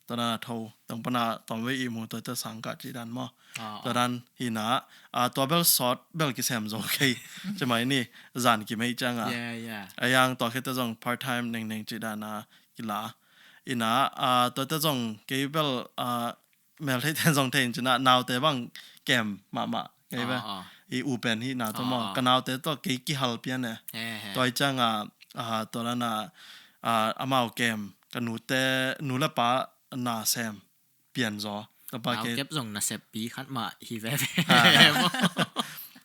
tua dan a tho, tong pana tawm vei i mu tua te sang kah ci dan maw. Ah, tua dan hi na, ah, tua bel sawt bel kisem zo kei. Ci mai ni, zan kimei ciang a. Yeah, yeah. A yang tua khit te zong part time nengneng ci dan a kila. Ina, ah, tua te zong kei bel, ah, mel thei te zong thei in ci na, naute bang kem mahmah. Kei bel, ah, ah, i u pen hi na tua maw. Ah, ah. Ka naute tua kei kihal pian e. He, he. Tua i ciang a, ah, tua dan a, ah, amau kem, ka nute, nu le pa na sem pian zaw. Tapa kei kep zong nasep pi khat mah hi veve. Ah.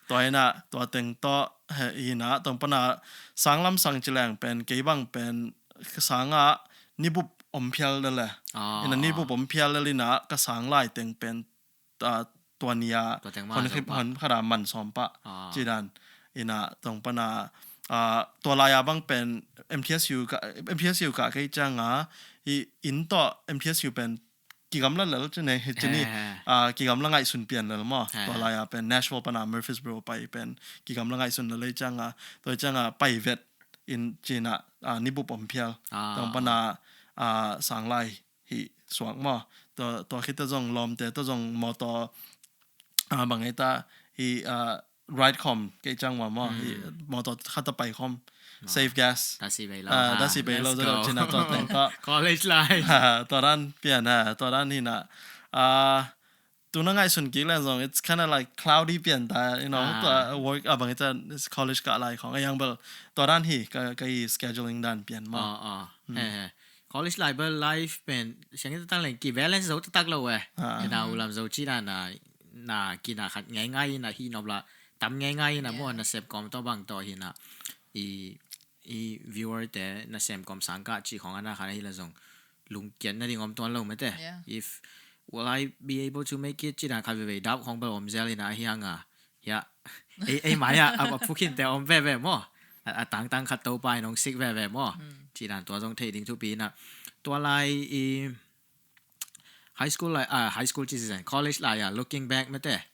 Tua ina, tua teng tawh, he, ina, tong pana sang lam sang ci leng pen, kei bang pen, ka sang a nibup om phial le le. Ah. Ina nibup om phial le ina, ka sang lai teng pen, ah, tua nia, tua teng mah hon khip, hon khada man sawm pah. Ah. Ci dan. Ina, tong pana, ah, tua lai a bang pen, M T S U ka, M T S U ka kei ciang a, i, in tawh M T S U pen, kigamla lel ci nei, ci ni, eh, ah, kigamla ngaihsun pian lel maw. Eh. Tua lai a pen Nashville pana Murfreesboro pai pen kigamla ngaihsun lel ei ciang a, tua ciang a pai vet in ci na, ah, nibup om phial. Ah. Tong pana, ah, sang lai hi suak maw. Tua, tua khit te zong lawmte, tua zong mawtaw, ah, bang ei ta hi, ah, ride khawm kei ciang maw maw, hi, mawtaw khat a pai khawm, save gas. Dasi bei lo, ah, ha, dasi bei lo, let's go. Cina tua teng tua. College life. Ha, tua dan pian, ha, tua dan hi na. Ah, tuna ngaihsun kik leng zong, it's kinda like cloudy pian ta, you know, ah, tua work, ah, bang ita college ka lai khawng, a yang bel, tua dan hi, ka, ka i scheduling dan pian maw. Ah, ah. Hmm. He, he. College life bel life pen, siang ita tang leng ki balance zo tatak lo eh. Ah. Ina ulam zo ci na na, na kina khat ngaingai na hi nop la, tam ngaingai na maw, yeah, nasep kawm tawh bang tawh hi na. I, i viewer te nasem kawm sang kah ci khawng ana khan hi la zong lungkiat na ding om tuan lo mate. Yeah. If will I be able to make it ci dan khat veve dap khawng bel om zel hi na hi hang a. Ya. Ei, ei mai a, a, a phukin te om veve maw. A, a tangtang khat Topa in hong sik veve maw. Mm. Ci dan tua zong thei ding thupi na. Tua lai i high school lai, ah, high school ci zen, college lai a, looking back mate.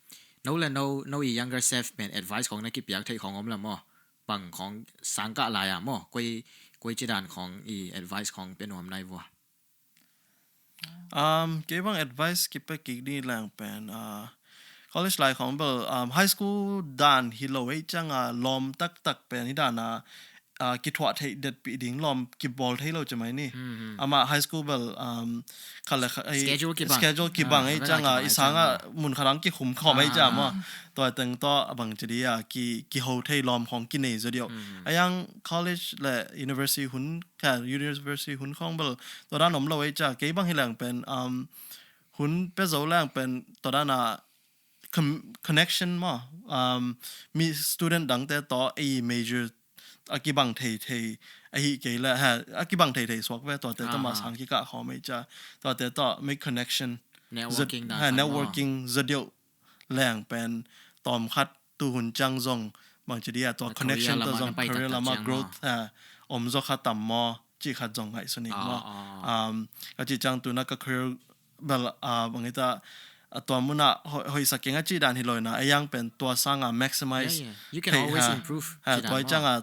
No le no, no i younger self pen advice khawng na kipiak thei khawng om la maw. Bang khawng sang kah lai a maw. Koi, koi ci dan khawng i advice khawng pen om nai vua. Um, kei bang advice kipia kik ni lang pen, ah, college lai khawng bel, um, high school dan hi lo ei ciang a lawm taktak pen hi dan a, ah, kithuah theih detpih ding lawm kibawl thei lo ci mai ni. Hmm, hmm. Amah high school bel, um, khat le khat, ei, schedule kibang. Schedule kibang, ah, ei ciang a, i sang a mun khat ang kikhum khawm ei ciang maw. Ah. Tua teng tawh a bang ci di a, ki, kiho thei lawm khawng kinei zaw diau. Hmm. A yang college le university hun, ka university hun khawng bel, tua dan om lo ei ciang, kei bang hi leng pen, um, hun pe zo leng pen, tua dan a com-, connection maw, um, mi student dangte tawh ei major a kibang thei thei, ahi kei le, ha, a kibang thei thei suak ve, tuate tawh mah sang kikah khawm ei ciang, tuate tawh make connection. Networking dan khat maw. Networking zaw diau leng pen, tawm khat tu hun ciang zong, bang ci di a tua connection tawh zong career lamah growth, ah, om zaw kha tam maw, ci khat zong ngaihsun ing maw. Ah, ah. Um, ka ci ciang tuna ka career bel, ah, bang ita, ah, tua muna hoi, hoihsak keng a ci dan hi lo ina, a yang pen tua sang a maximize. Yeah, yeah. You can always improve. Ha, tua ciang a,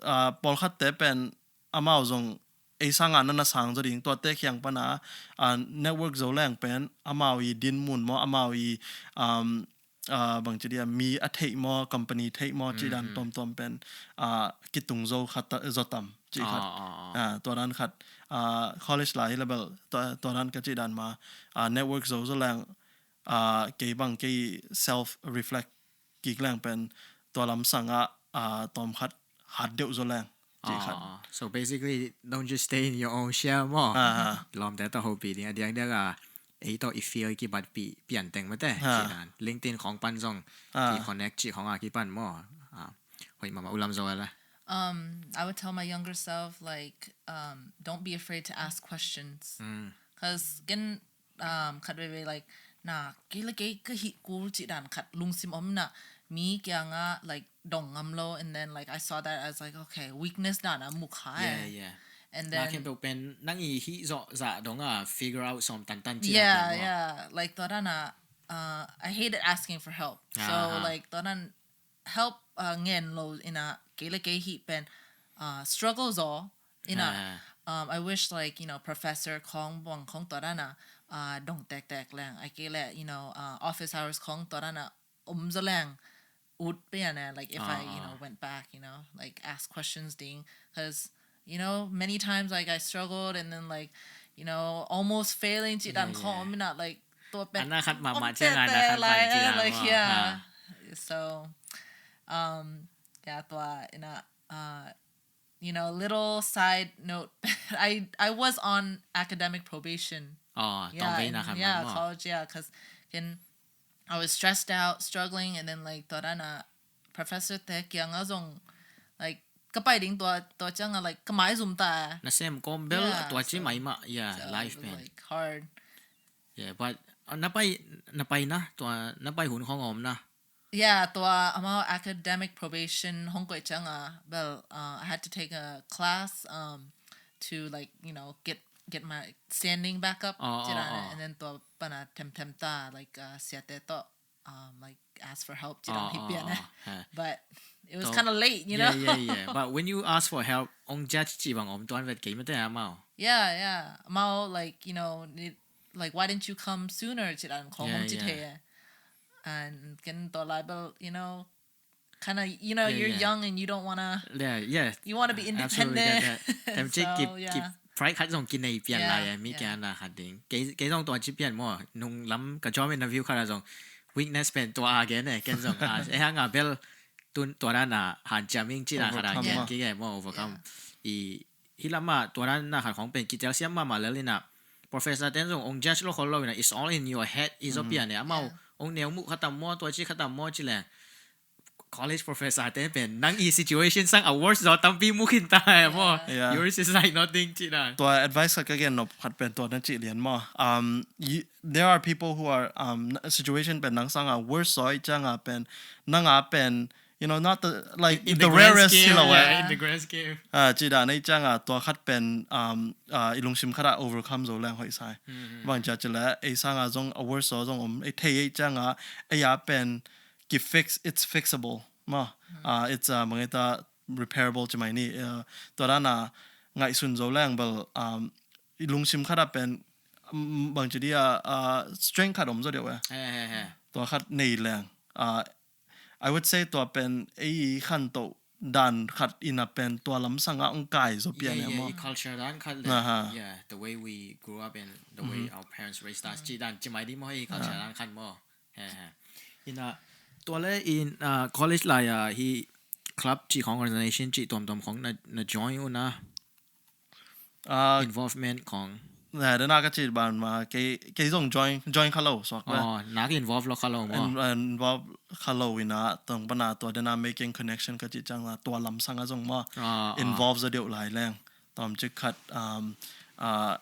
ah, pawlkhat te pen amau zong ei sang a na na sang zaw ding, tuate khiang pana, ah, network zo leng pen amau i din mun maw, amau i, um, ah, bang ci dia, mi a theih maw, company theih maw, ci dan tuamtuam pen, ah, kitung zo khat ta, zaw tam, Cih khat. Ah, tua dan khat, ah, college lai hi le bel tua dan ka cih dan ma, ah, network zo zo leng, ah, kei bang kei self reflect kik leng pen tua lam sangah, ah, tawm khat hat deuh zo leng. Cih khat. So basically, don't just stay in your own shell maw. Lawmte tawh hopih ding a diakdiak a, ei tawh i field i kibatpih pian teng mate. Cih dan LinkedIn khawng pan zong ki connect cih khawng a kipan maw. Hoih mahmah, u Lam Zo a la. Um, I would tell my younger self, like, um, don't be afraid to ask questions. Cause ken, um, khat veve, like, na kei le kei ka hih kul cih dan khat lungsim om na, mi kiangah, like, dong ngam lo, and then, like, I saw that as, like, okay, weakness dan a mu kha. Yeah, yeah. And then ken peuh pen nang i hih zawh zah dong a figure out sawm tantan cih dan. Yeah, yeah. Like, tua dan a, uh, I hated asking for help. So, like, tua dan help, uh, ngen lo in a, kei le kei hih pen, uh, struggle zaw in a, um, I wish, like, you know, professor khawng bang khawng tua dan a, uh, dong tektek leng, a kei le, you know, uh, office hours khawng tua dan a om zaw leng ut pian a, like, if I, you know, went back, you know, like, ask questions ding, cause you know, many times, like, I struggled and then, like, you know, almost failing cih dan khawng om in a, like, tua pen ana khat mahmah ciang ana khat lai, like, yeah. So, um, yeah, tua in a, uh, you know, little side note, I I was on academic probation. Oh, yeah, tawm vei na khat, yeah, college, yeah, cause ken I was stressed out, struggling, and then, like, tua dan a professor te kiangah zong, like, ka pai ding tua, tua ciangah, like, ka maizum ta. Na sem kawm bel tua ci mai mah, yeah, life pen. Like, hard. Yeah, but, uh, na pai, na pai na, tua, na pai hun khawng om na. Yeah, tua amau academic probation hong koih ciangah, bel, uh, I had to take a class, um, to, like, you know, get, get my standing back up, cih dan, and then tua pan a themthem ta, like, uh, siate tawh, um, like, ask for help cih dan hi pian a. But it was kind of late, you know. Yeah, yeah, yeah. But when you ask for help, ong judge cih bang om tuan vet kei mate amau. Yeah, yeah. Amau, like, you know, like, why didn't you come sooner cih dan khawng ong ci thei. And ken tua lai bel, you know, kind of, you know, you're young and you don't wanna, yeah, yeah, you wanna be independent. Tem ci kip, kip pride khat zong kinei pian lai, mi kiang na khat ding. Kei, kei zong tua ci pian maw, nung lam ka job interview khat a zong weakness pen tua a gen e, ken zong a, e hang a bel tun tua dan a hanciam ing cih dan khat a gen kik e maw, overcome. I, hih lam a tua dan a khat khawng pen kitel siam mahmah lel in a, professor ten zong ong judge lo khol lo in a, it's all in your head, i zaw pian e, amau ong neu muh khatam maw, tua ci khatam maw ci leng. College professor te pen nang i situation sang a worse zaw tampi mu khin ta e maw. Yours is like nothing cih dan. Tua advice khat ka gen nop khat pen tua na cih lian maw. Um, there are people who are, um, situation pen nang sang a worse zaw i ciang a pen nang a pen, you know, not the, like, in the rarest, you know, in the grand scheme. Ah, cih dan i ciang a tua khat pen, um, ah, i lungsim khat a overcome zo leng hoih sa hi. Bang ci a ci le, ei sang a zong a worse zaw zong om, ei thei i ciang a, ei a pen ki fix, it's fixable maw. Ah, it's, ah, bang e ta repairable ci mai ni. Ah, tua dan a ngaihsun zo leng bel, um, i lungsim khat a pen, um, bang ci di a, ah, strength khat om zo deuh e. Tua khat nei leng. Ah, I would say tua pen ei khantoh dan khat in a pen tua lam sang a ong kai zo pian e maw. I culture dan khat le. Yeah, the way we grew up and the way our parents raised us. Cih dan ci mai di maw, i culture dan khat maw. He, he. In a, tua le in, uh, college lai a hi club cih khawng, organization cih tuamtuam khawng na, na join uh na. Ah, involvement khawng. Na, dena ka cih ban ma, kei, kei zong join, join kha lo suak le. Oh, nak involve lo kha lo maw. Involve kha lo in a, tong pan a tua dena making connection ka cih ciang a, tua lam sang a zong maw. Involve zaw deuh lai leng. Tawm cik khat, um, ah,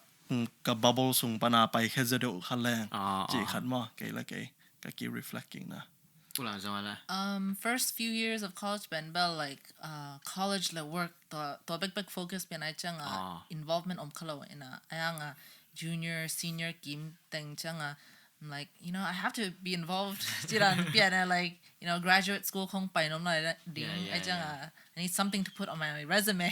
ka bubble sung pan a pai khe zaw deuh kha leng. Cih khat maw, kei le kei ka ki reflect kik na. Pula zaw la. Um, first few years of college pen bel, like, uh, college le work tua, tua bekbek focus pian ai ciang a, involvement om kha lo in a, ai ang a junior, senior kim teng ciang a, I'm like, you know, I have to be involved. Cih dan pian a, like, you know, graduate school khawng pai nuam lai ding, ai ciang a, I need something to put on my resume.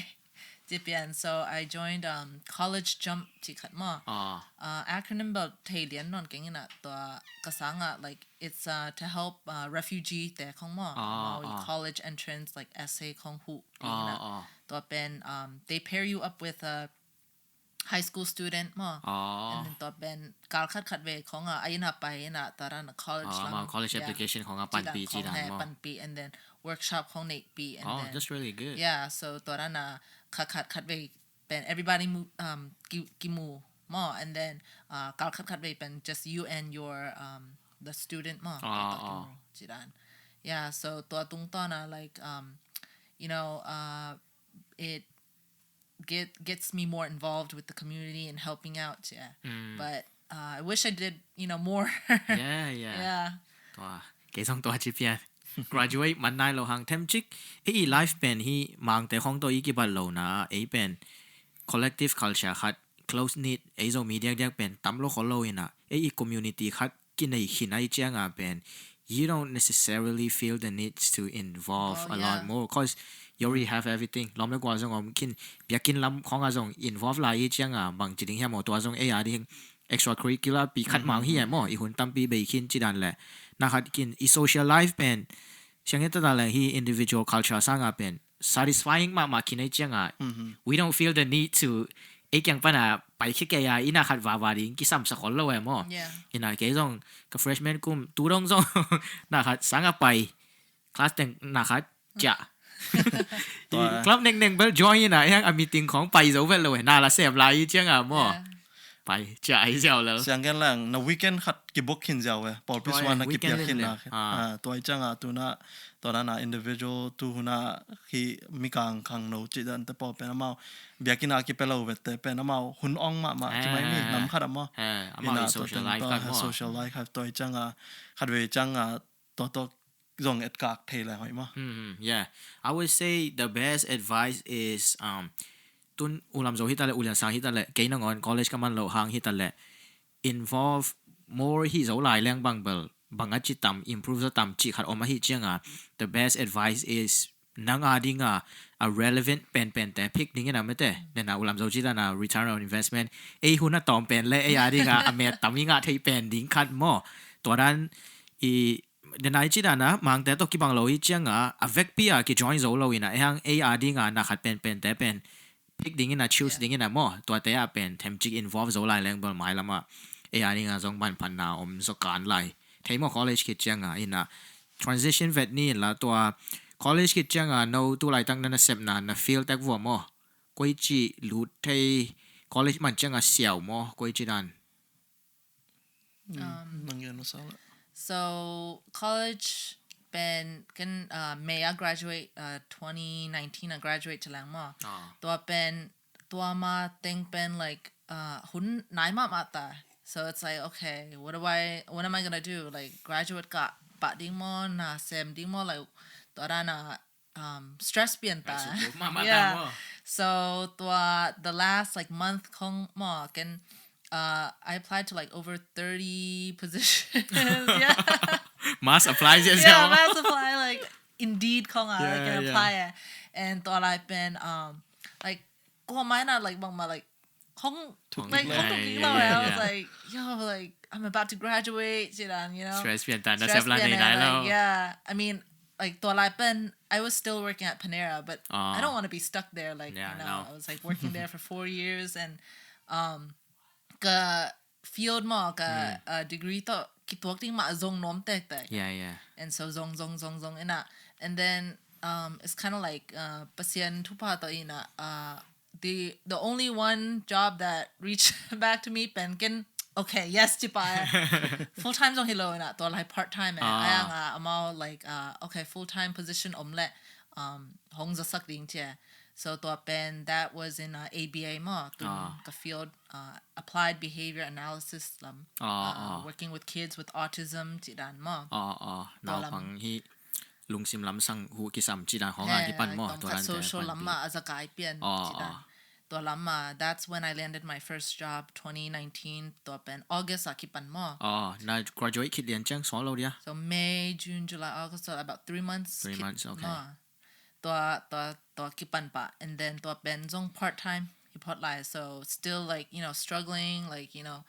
Dipian, so I joined um college jump ci khat maw. Ah, Uh, acronym bel thei lian non keng ina tua kasanga, like, it's uh to help uh refugee te khong maw. Ah, Maw i ah. College entrance, like, essay khong hu Ah, ina. ah. Tua pen um they pair you up with a high school student maw. Ah. And then tua pen kal khat khat ve khong a ina pai ina tua ran a college Ah, lam. ma college Yeah. application khong a Ci dan panpi ci khong dan he maw. Panpi and then workshop khong neihpi and Oh, then that's really good. Yeah, so tua ran a khat khat khat ve pen everybody mu um ki, ki mu maw, and then uh kal khat khat ve pen just you and your um the student maw. Ah, Tua ah. Ci dan. Yeah, so tua tungtawn a, like, um you know uh it get gets me more involved with the community and helping out, yeah. Mm. But uh, I wish I did, you know, more. Yeah, yeah. Yeah. Tua, kei zong tua ci pian. Graduate man nai lo hang them cik. Ei i life pen hi Mangte khong to i kibat lo na, ei pen collective culture khat, close knit, ei Zomi diakdiak pen tam lo khol lo ina, ei i community khat kinei khin ai cianga pen, you don't necessarily feel the need to involve Oh, a lot yeah. more because you already have everything. Lawm le gual zong om khin, biakinn lam khong a zong involve lai i cianga bang ci ding hiam aw, tua zong ei a ding extracurricular pi khat mang hi e maw, i hun tampi bei khin ci dan le. Na khat khin i social life pen siang heta ta le hi individual culture sanga pen satisfying mahmah khin ei cianga. We don't feel the need to ei kiang pana pai khia kei a ina khat vava ding kisam sa khol lo e maw. Yeah. Ina kei zong ka freshman kum tu dong zong na khat sanga pai class teng na khat cia. Club neng neng bel join ina yang a meeting khong pai zo bel lo e, na la sem lai i cianga maw. Yeah. Pai cia ai ziau lo. Siang gen lang na weekend khat kibok khin ziau e, pawlpi Tua sung a na weekend kipiak khin le. Na. Ah. Ah, tua i cianga tu na, tua na na individual tu huna hi mi kang khang no ci dan te pawl pen amau biakinn a kipia lo vete pen amau hun ong mahmah ci mai mi Ah. nam khat amau. Eh, amau Ina i tua social teng life tua khat ha maw. Social life khat tua i cianga khat ve cianga tua tua zong et kak thei le hoi maw. Hmm, yeah. I would say the best advice is um tun ulam zo hitale, ulian sang hitale, kei nangon college ka man lo hang hitale, involve more hi zo lai leng bang bel bang a ci tam, improve zo tam ci khat om ahi cianga, the best advice is nang a dinga a relevant penpen te pick ding ina mete. Nena ulam zo ci dana return on investment, ei hun a tawm pen le ei a dinga a met tam i ngah thei pen ding khat maw. Tua dan i denai ci dana Mangte to kibang lo i cianga a vekpi a ki join zo lo ina, ei hang ei a dinga na khat penpen te pen pick ding ina, choose ding ina maw. Tuate a pen them cik involve zo lai leng bel mai lama ei a dinga zong ban pan na om zo kan lai. Thei maw college khit cianga ina transition vet ni la tua college khit cianga no tu laitak na na sepna na field tek vua maw. Koi ci lut thei college man cianga siau maw, koi ci dan. Nang gen masa la. So college pen ken uh, May a graduate, uh, twenty nineteen a graduate ci lang maw. Ah. Tua pen tua ma teng pen, like, uh, hun nai mahmah ta. So it's like, okay, what do I what am I gonna do? Like, graduate ka ba ding maw, na sem ding maw, like, tua dana um stress pian ta. Stress pian mahmah ta Yeah. Maw. So tua the last, like, month khong maw ken uh, I applied to, like, over thirty positions. Yeah. Mass apply sia Yeah, sia. mass apply, like, Indeed khong a, like, Yeah, can yeah. apply eh. And tua lai pen um like, ko mai na, like, bang ma, like, khong Thong like kik khong lai, thong kik yeah, lo yeah, eh. I was yeah. Like, yo, like, I'm about to graduate, you know, you know. Stress pian ta na Stress sep la pian nei eh, nai like, lo. Yeah. I mean, like, tua lai pen I was still working at Panera, but Ah. I don't want to be stuck there. Like, Yeah, you know, no. I was, like, working there for four years and um ka field maw ka uh, degree to kituak ding mah zong nuam tektek. Yeah, yeah. And so zong zong zong zong ina. And then um it's kind of like uh Pasian thupha to ina uh the the only one job that reached back to me pen ken okay, yes, ci pa. Full time zong hi lo ina, tua lai part time eh. Ah. Ayang a amau, like, uh okay, full time position om le um hong zasak ding ci. So tua pen that was in uh, A B A maw, tun Ah. ka field uh, applied behavior analysis lam. Ah, Uh, ah. Working with kids with autism ci dan maw. Ah, ah. Tua lam. Naupang hi lungsim lam sang hu kisam ci dan khong a He, kipan maw. tawm Tua khat dan te social pan lam pi. Mah a zakai pian Ah, ci dan. Ah. Tua lam mah, that's when I landed my first job, twenty nineteen, tua pen August a kipan maw. Ah, na graduate khit lian ciang suak lo dia. So May, June, July, August, so about three months. Three Kit months, okay. Maw. tua tua tua kipan pah, and then tua pen zong part time hi phot lai, so still, like, you know, struggling, like, you know,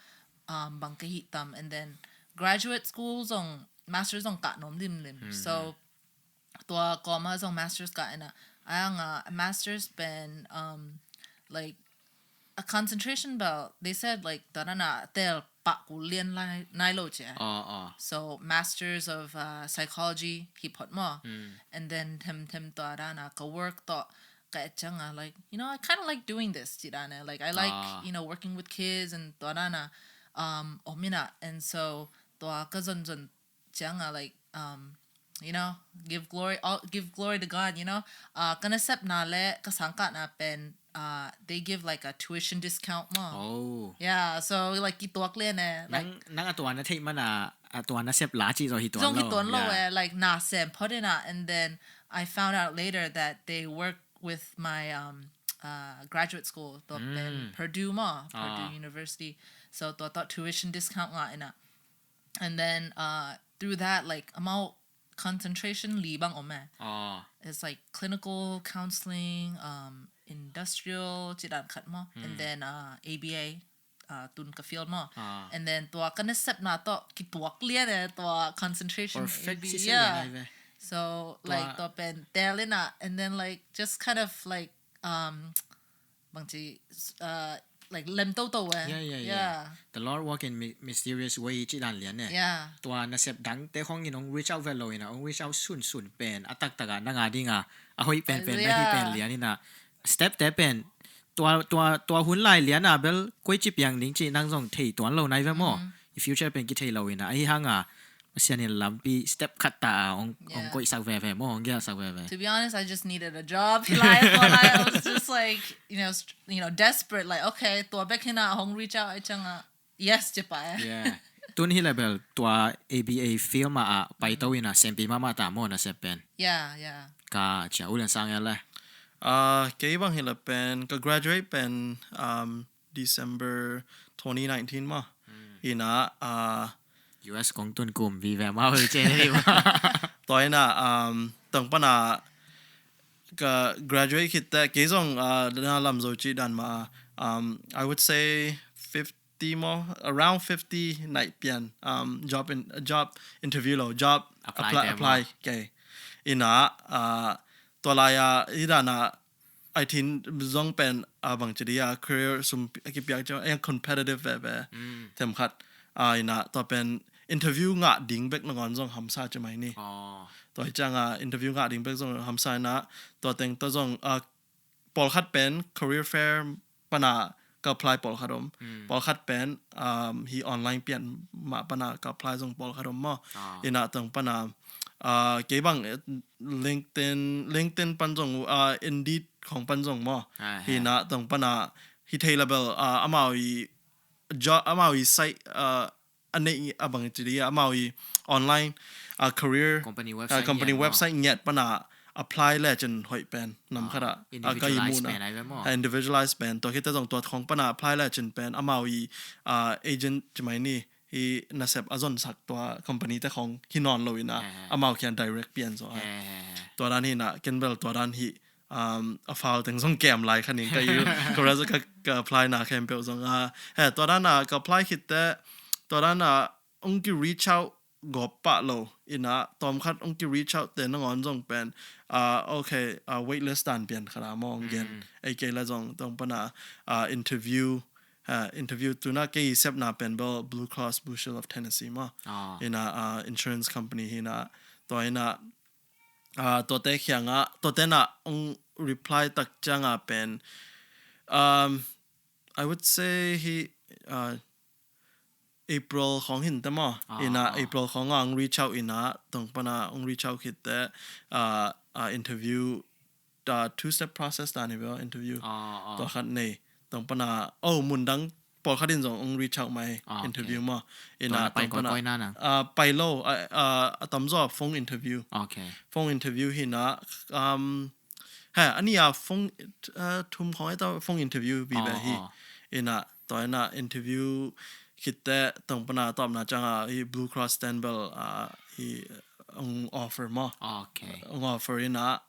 um, bang ka hih tam, and then graduate school zong, master zong kah nuam limlim, so tua kawma zong masters kah ina, a anga masters pen, um, like, a concentration bel, they said, like, tua dan a tel pah kul lian lai nai lo ci. Aw, aw. So masters of, uh, psychology hi phot maw. And then them them tua dan a ka work tawh ka et ciang a, like, you know, I kind of like doing this ci dan a, like, I like, Ah. you know, working with kids and tua dan a, um, om ina, and so tua ka zon zon ciang a, like, um, you know, give glory, all, give glory to God, you know. Uh, ka nasepna le ka sangkahna pen, uh, they give, like, a tuition discount maw. Oh. Yeah, so, like, kituak lian e, like, Nang, nang a tua na theih man a, a tua na sep la ci zaw hi tuan zong lo. Kituan lo Yeah. E, like, na sem phot ina, and then I found out later that they work with my, um, uh, graduate school, tua pen Purdue maw, Purdue Ah. University. So tua tawh tuition discount ngah ina. And then, uh, through that, like, amau concentration li bang om e. Aw. It's like clinical counseling, um, industrial, ci dan khat maw. And then, uh, A B A, uh, tun ka field maw. Ah. And then tua ka nasepna tawh kituak lian e, tua concentration Perfect A B A, si yeah. Lian ai ve. So, like, Tua- tua pen tel ina, and then, like, just kind of, like, um, bang ci, uh, like, lem toto e. Yeah, yeah, yeah. The Lord work in my- mysterious way ci dan lian e. Yeah. Tua nasep dangte khong in ong reach out ve lo ina, ong reach out sun sun pen a taktak a nang a ding a, a hoih pen pen, Yeah. na hi pen lian ina, step te pen tua, tua, tua hun lai lian a bel koi ci piang ding ci nang zong thei tuan lo nai ve maw. I future pen kithei lo ina, ahi hang a Pasian in lampi step khat ta a ong, ong Yeah. koihsak veve maw, ong gelsak veve. To be honest, I just needed a job. Like, I was just, like, you know, st- you know, desperate. Like, okay, tua bek hi ina, hong reach out ai ciang a, yes ci pah e. Yeah. Tun hi le bel tua A B A field ma a paito ina, sempi mahmah ta maw nasep pen. Yeah, yeah. Ka cia, U Lian Sang e le. Ah, kei bang hi le pen, ka graduate pen, um, December twenty nineteen maw. Ina, ah, U S kong tun kum vive maw, hui ce ni maw. Tua ina, um, tang pana ka graduate khit teh, kei zong, ah, na lam zo ci dan ma, um, I would say fifty maw, around fifty naih pian, um, job in, job interview lo, job Apply apply, te apply maw. Kei. Ina, ah, tua lai a, i dan a, ai thin zong pen, ah, bang ci di a, career sum a kipiak ciang, a competitive veve. Them khat. Ah, ina, tua pen interview ngah ding bek nangawn zong hamsa ci mai ni. Oh. Tua hi ciang a, interview ngah ding bek zong hamsa ina, tua teng tua zong, ah, pawlkhat pen career fair pana ka apply pawlkhat om. Pawlkhat pen, um, hi online pian mah pana ka apply zong pawlkhat om maw. Ah. Ina tang pana, ah, kei bang, eh, LinkedIn, LinkedIn pan zong, ah, Indeed khong pan zong maw. Ah, Hi na tang pana, hi thei label, ah, amau i, jo-, amau i site, ah, a nei a bang ci di, amau i online, ah, career, Company ah, website company ngiat maw. Website ngiat pana apply le cin hoih pen. Nam khat a, ah, ka i Individualized mu na. pen ai ve maw. Ah, individualized pen. Tua khit teh zong tua khong pana apply le cin pen. Amau i, ah, agent ci mai ni. Hi nasep a zonsak tua company te khong hi nawn lo ina. Eh, eh. Amau kian direct pian zo. Eh, eh, eh. Tua dan hi na, ken bel tua dan hi, um, a file teng zong kem lai kha ning ka i, ka res-, ka, ka apply na khempeuh zong a. He, tua dan a ka apply khit teh, tua dan a ong ki reach out gawp pah lo. Ina, tawm khat ong ki reach out teh nangawn zong pen, ah, okay, ah, waitlist dan pian khat a maw ong gen. Ei kei la zong, tawm pana, ah, interview, ah, interview tuna kei sepna pen bel Blue Cross Blue Shield of Tennessee maw. Ah. Ina, ah, insurance company hi na, tua ina, ah, tuate khiang a, tuate na ong reply tak ciang a pen, um, I would say hi, ah, April khong hin teh maw. Ah, Ina ah. April khong a ong reach out ina, tong pana ong reach out khit teh, ah, ah, interview, ah, two step process dan hi bel interview. Ah, ah. Tua khat nei. Tong pana, oh, mun dang pawlkhat in zong ong reach out mai Ah, okay. Interview maw. Tua na pai tong pana, koi koi na na. Ah, pai lo, ah, ah, a tamzaw phone interview. Okay. Phone interview hi na, um, ha, ani a phone, ah, thum khong ai ta phone interview vive Oh, hi. oh. Ina, tua ina interview khit teh tong pana tawpna ciang a hi Blue Cross ten bel, ah, hi ong offer maw. Okay. Ong offer ina,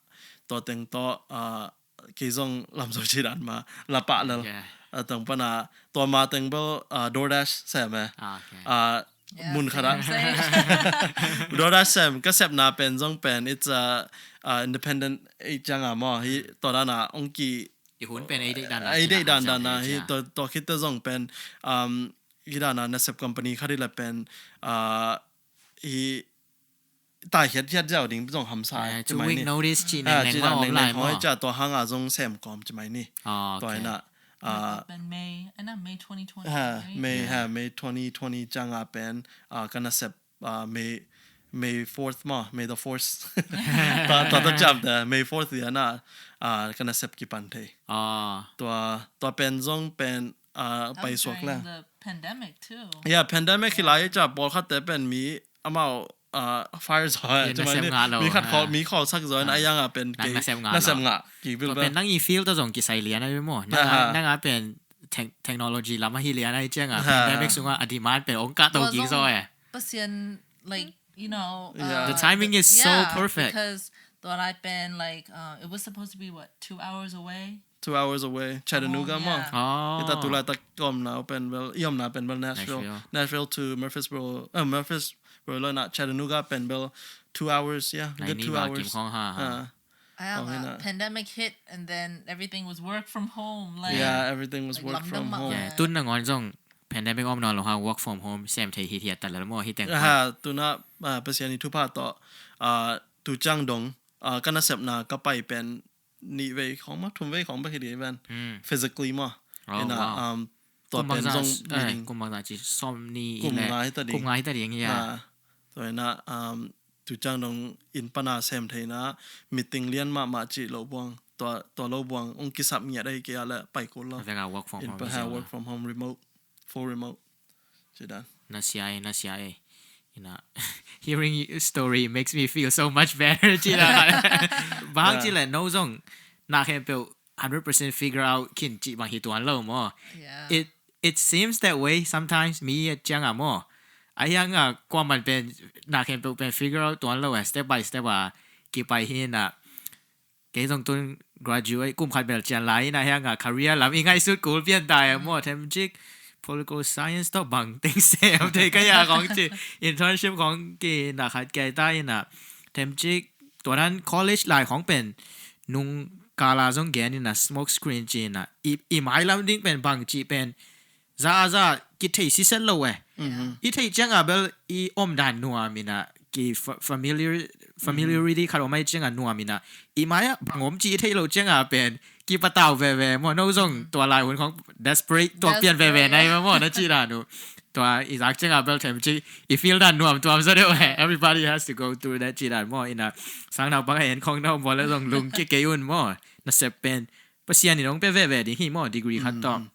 tua teng tawh, ah, kei zong lamzo ci dan ma la pah lel. Yeah. Ah, teng pana tua ma teng bel, ah, DoorDash sem e. Ah, okay. Ah, Yeah, mun khat ah. Same, same. DoorDash sem, ka sepna pen zong pen, it's a, uh, independent aid ciang a maw. Hi, tua dan a ong ki I hun pen ei deih dan a ei deih dan dan a, hi, tua, tua khit teh zong pen, um, hi dan a nasep company khat hi leh pen, uh, hi, tai hiat hiat ziau ding zong hamsa. Eh, ci two mai week ni. Notice ci ah, neng ci neng dan ma om neng lai neng hoi maw. Cia tua hang a zong sem kawm ci mai ni. Oh, tua okay. Ina, ah, Pen May, eh, na, May twenty twenty, ha, right? May, yeah, ha, May twenty twenty ciang a pen, ah, ka nasep, ah, May, May fourth maw, May the fourth. Tua, tua, tua ciam te, May fourth dia na, ah, ka nasep kipan thei. Ah. Tua, tua pen zong pen, ah, That pai was suak during le. The pandemic too. Yeah, pandemic hi lai cia pawlkhat te pen mi amau, ah, fire zaw, yeah, cuma nasem ni, ngah lo, mi khat ha. Khawl, mi khawl sak zaw, ah, a yang a pen nang kei nasem ngah nasem lo. Ngah, ki bil tua ba. Pen nang i field ta zong kisai lian ai maw. Nang a, ha, ha. Nang a pen tech-, technology lam a hi lian ai ciang a, ha, pandemic sunga a demand pen ong kah to tua ging zong zaw e. Pasian, like, you know, yeah. Uh, the timing is so, yeah, perfect. Because tua lai pen, like, uh, it was supposed to be, what, two hours away? Two hours away. Chattanooga, oh, maw. Yeah. Oh. Ita tulai ta ka omna pen bel, i omna pen bel Nashville. Nashville. Nashville to Murfreesboro, uh, Murfreesboro lo na Chattanooga pen bel two hours, yeah. Good two hours. Nai ni ba kim khong ha, ha. Ah. Ai, oh, uh, hi na. Pandemic hit and then everything was work from home. Like, yeah, everything was like, work from home. Yeah, tun nangawn zong pandemic om nawn lo hang work from home sem thei hi hiat ta lel maw hi teng. Ha, tuna, ah, Pasian i thupha tawh, ah, tu ciang dong, ah, ka nasepna ka pai pen nih vei khong maw, thum vei khong bek hi ding ven. Hmm. Physically maw. Oh, ina, wow. Um, tua pen zong, eh, meaning kum bangzah ci sawm nih kum le nga hi ta ding. Kum nga hi ta ding, yeah. Ha, tua ina, um, tu ciang dong inn pana sem theina meeting lian mahmah cih lo buang, tua, tua lo buang ong kisap ngiat ahi kei a le pai kul lo. Vek a work from home, inn pa ha, work from home, remote, full remote. Ci dan. Na sia e, na sia e. Ina, hearing your story makes me feel so much better. Ci dan. Bang ci le no zong na khempeuh hundred percent figure out khin cih bang hi tuan lo maw. Yeah. It, it seems that way sometimes, mi a ciang a maw. A hiang a kua man pen na khempeuh pen figure out tuan lo a, step by step a kipai hi na. Kei zong tun graduate kum khat bel cian lai ina hiang a career lam i ngaihsut kul pian tai a maw, themcik political science tawh bang teng sem thei ka ya kong ci, internship kong ki na khat kei ta ina themcik tua dan college lai khong pen nung kala zong gen ina smoke screen ci ina i, i mailam ding pen bang ci pen za a za kithei siset lo e. Mhm. I theih ciang a bel i om dan nuam ina ki fa-, familiar, familiarity khat om ai ciang a nuam ina i mai a bang om ci i theih lo ciang a pen kipatau veve maw, no zong tua lai hun khong desperate tuak pian veve nai maw, na ci dan uh. Tua i zak ciang a bel themcik i feel dan nuam tuam zaw deuh e. Everybody has to go through that ci dan maw, ina sang naupang a en khong na om bawl le zong lung kikei un maw. Nasep pen Pasian in hong pia veve ding hi maw, degree khat tawh. Mm.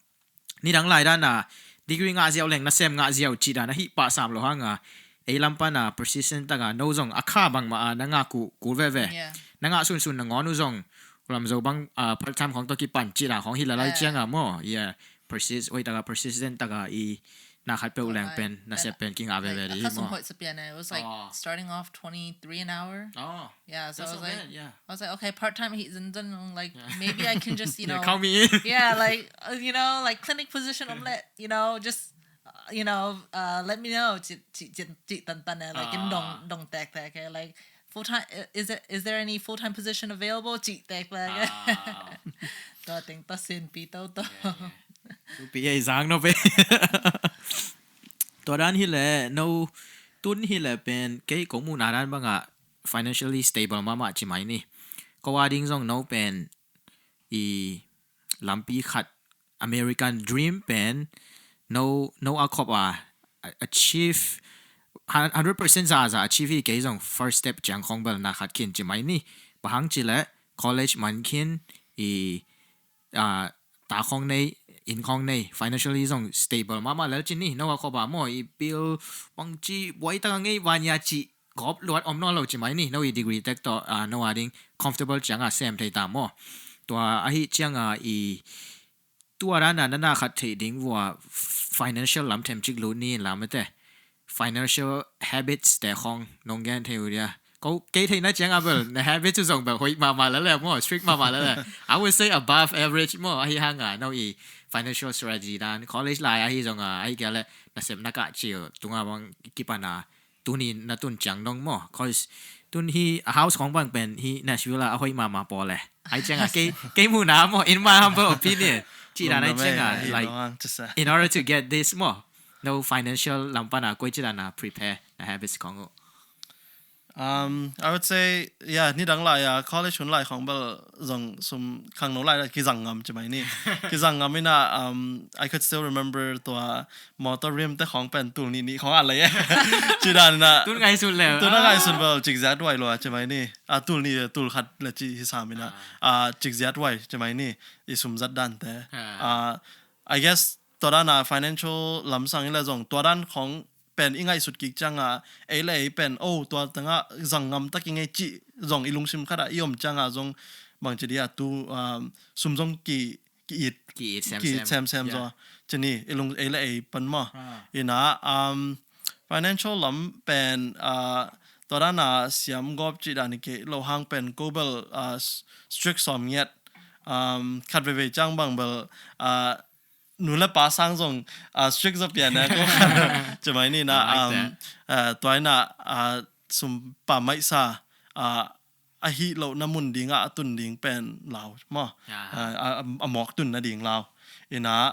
Nidang lai dan a degree ngah ziau leng nasem ngah ziau cih dan a hih pah sam lo hang a, ei lam pan a persistent tak a no zong a kha bangmah a na ngah kul, kul veve. Yeah. Na ngah sunsun nangawn uh zong lamzo bang, ah, part time khong tawh kipan cih dan khong hi lalai ciang a maw. Yeah. Persist, hoih tak a persistent tak a i na khat peuh leng pen nasep pen kingah veve ding hi maw. Like, a khasum hoih sa pian e. It was like starting off twenty-three an hour. Oh. Yeah, so I was like, I was like, okay, part time, he's in, like, maybe I can just, you know, count me in. Yeah, like, uh, you know, like, clinic position, om le, you know, just, uh, you know, uh, let me know. Ci, ci, ci, ci tan tan e, like, in dong, dong tek tek e, like, full time, uh, is it, is there any full time position available? Ci tek tek e. Tua teng ta sin pi to to. Pi ei zang no pe. Tua dan hi le, no, tun hi le pen, kei kong muhna dan bang a, financially stable mahmah ci mai ni. Ko a ding zong no pen i lampi khat American dream pen no, no a khop a achieve hundred percent za za achieve hi kei zong first step ciang khong bel na khat khin ci mai ni. Bang hang ci le college man khin i, ah, ta khong nei, inn khong nei, financially zong stable mahmah lel ci ni. No a khop a maw i bill bang ci buai tak a ngei vanya ci gawp luat om nawn lo ci mai ni. No i degree tek tawh, ah, no a ding comfortable ciang a sem thei ta maw. Tua ahi ciang a i tua dan a na na khat theih ding vua financial lam themcik lut ni in lam ate. Financial habits te khong nong gen thei uh dia. Ko kei theihna ciang a bel na habit cu zong bel hoih mahmah lele maw, strict mahmah lele. I would say above average maw, ahi hanga no i financial strategy dan college lai ahi zong a ahi kei le na sem na kah cil tunga bang kipana tuni na tun ciang dong maw, cause tun hi a house khong bang pen hi Nashville a a hoih mahmah paw le. Ahi ciang a kei kei mu na maw, in my humble opinion. Ci dan ahi ciang a like in order to get this maw, no financial lam pana koi ci dan a prepare na habits khong uh. Um, I would say, yeah, nidang lai a college hun lai khong bel zong sum khangno lai kizang ngam ci mai ni. Kizang ngam ina, um, I could still remember tua motor rim te khong pen tul ni ni khong a lei. Ci dan ina. Tun ngai sun le. Tun ngai sun bel cik ziat wai lo ci mai ni. A tul ni tul khat le ci hi sam ina. A cik ziat wai ci mai ni. I sum zat dan te. A I guess tua dan a financial lamsang ila zong tua dan khong pen i ngaihsut kik cianga ei le ei pen oh tua tanga zang ngam tak i ngei cih zong i lungsim khat ah i om cianga zong bang ci dia tu um, sum zong ki ki it Ki it sem ki it sem. Sem sem zo ci ni i lung ei le ei pan maw. Ina um financial lam pen uh, tua dan a siam gawp ci dan i ke lo hang pen ko bel uh, strict sawm ngiat um khat veve ciang bang bel uh, nu le pa sang zong uh, strict zo pian na ko ci mai ni na um uh, tua ina uh, sum pa mai sa uh, a hi lo na mun ding a tun ding pen lau maw. A mawk tun na ding lau ina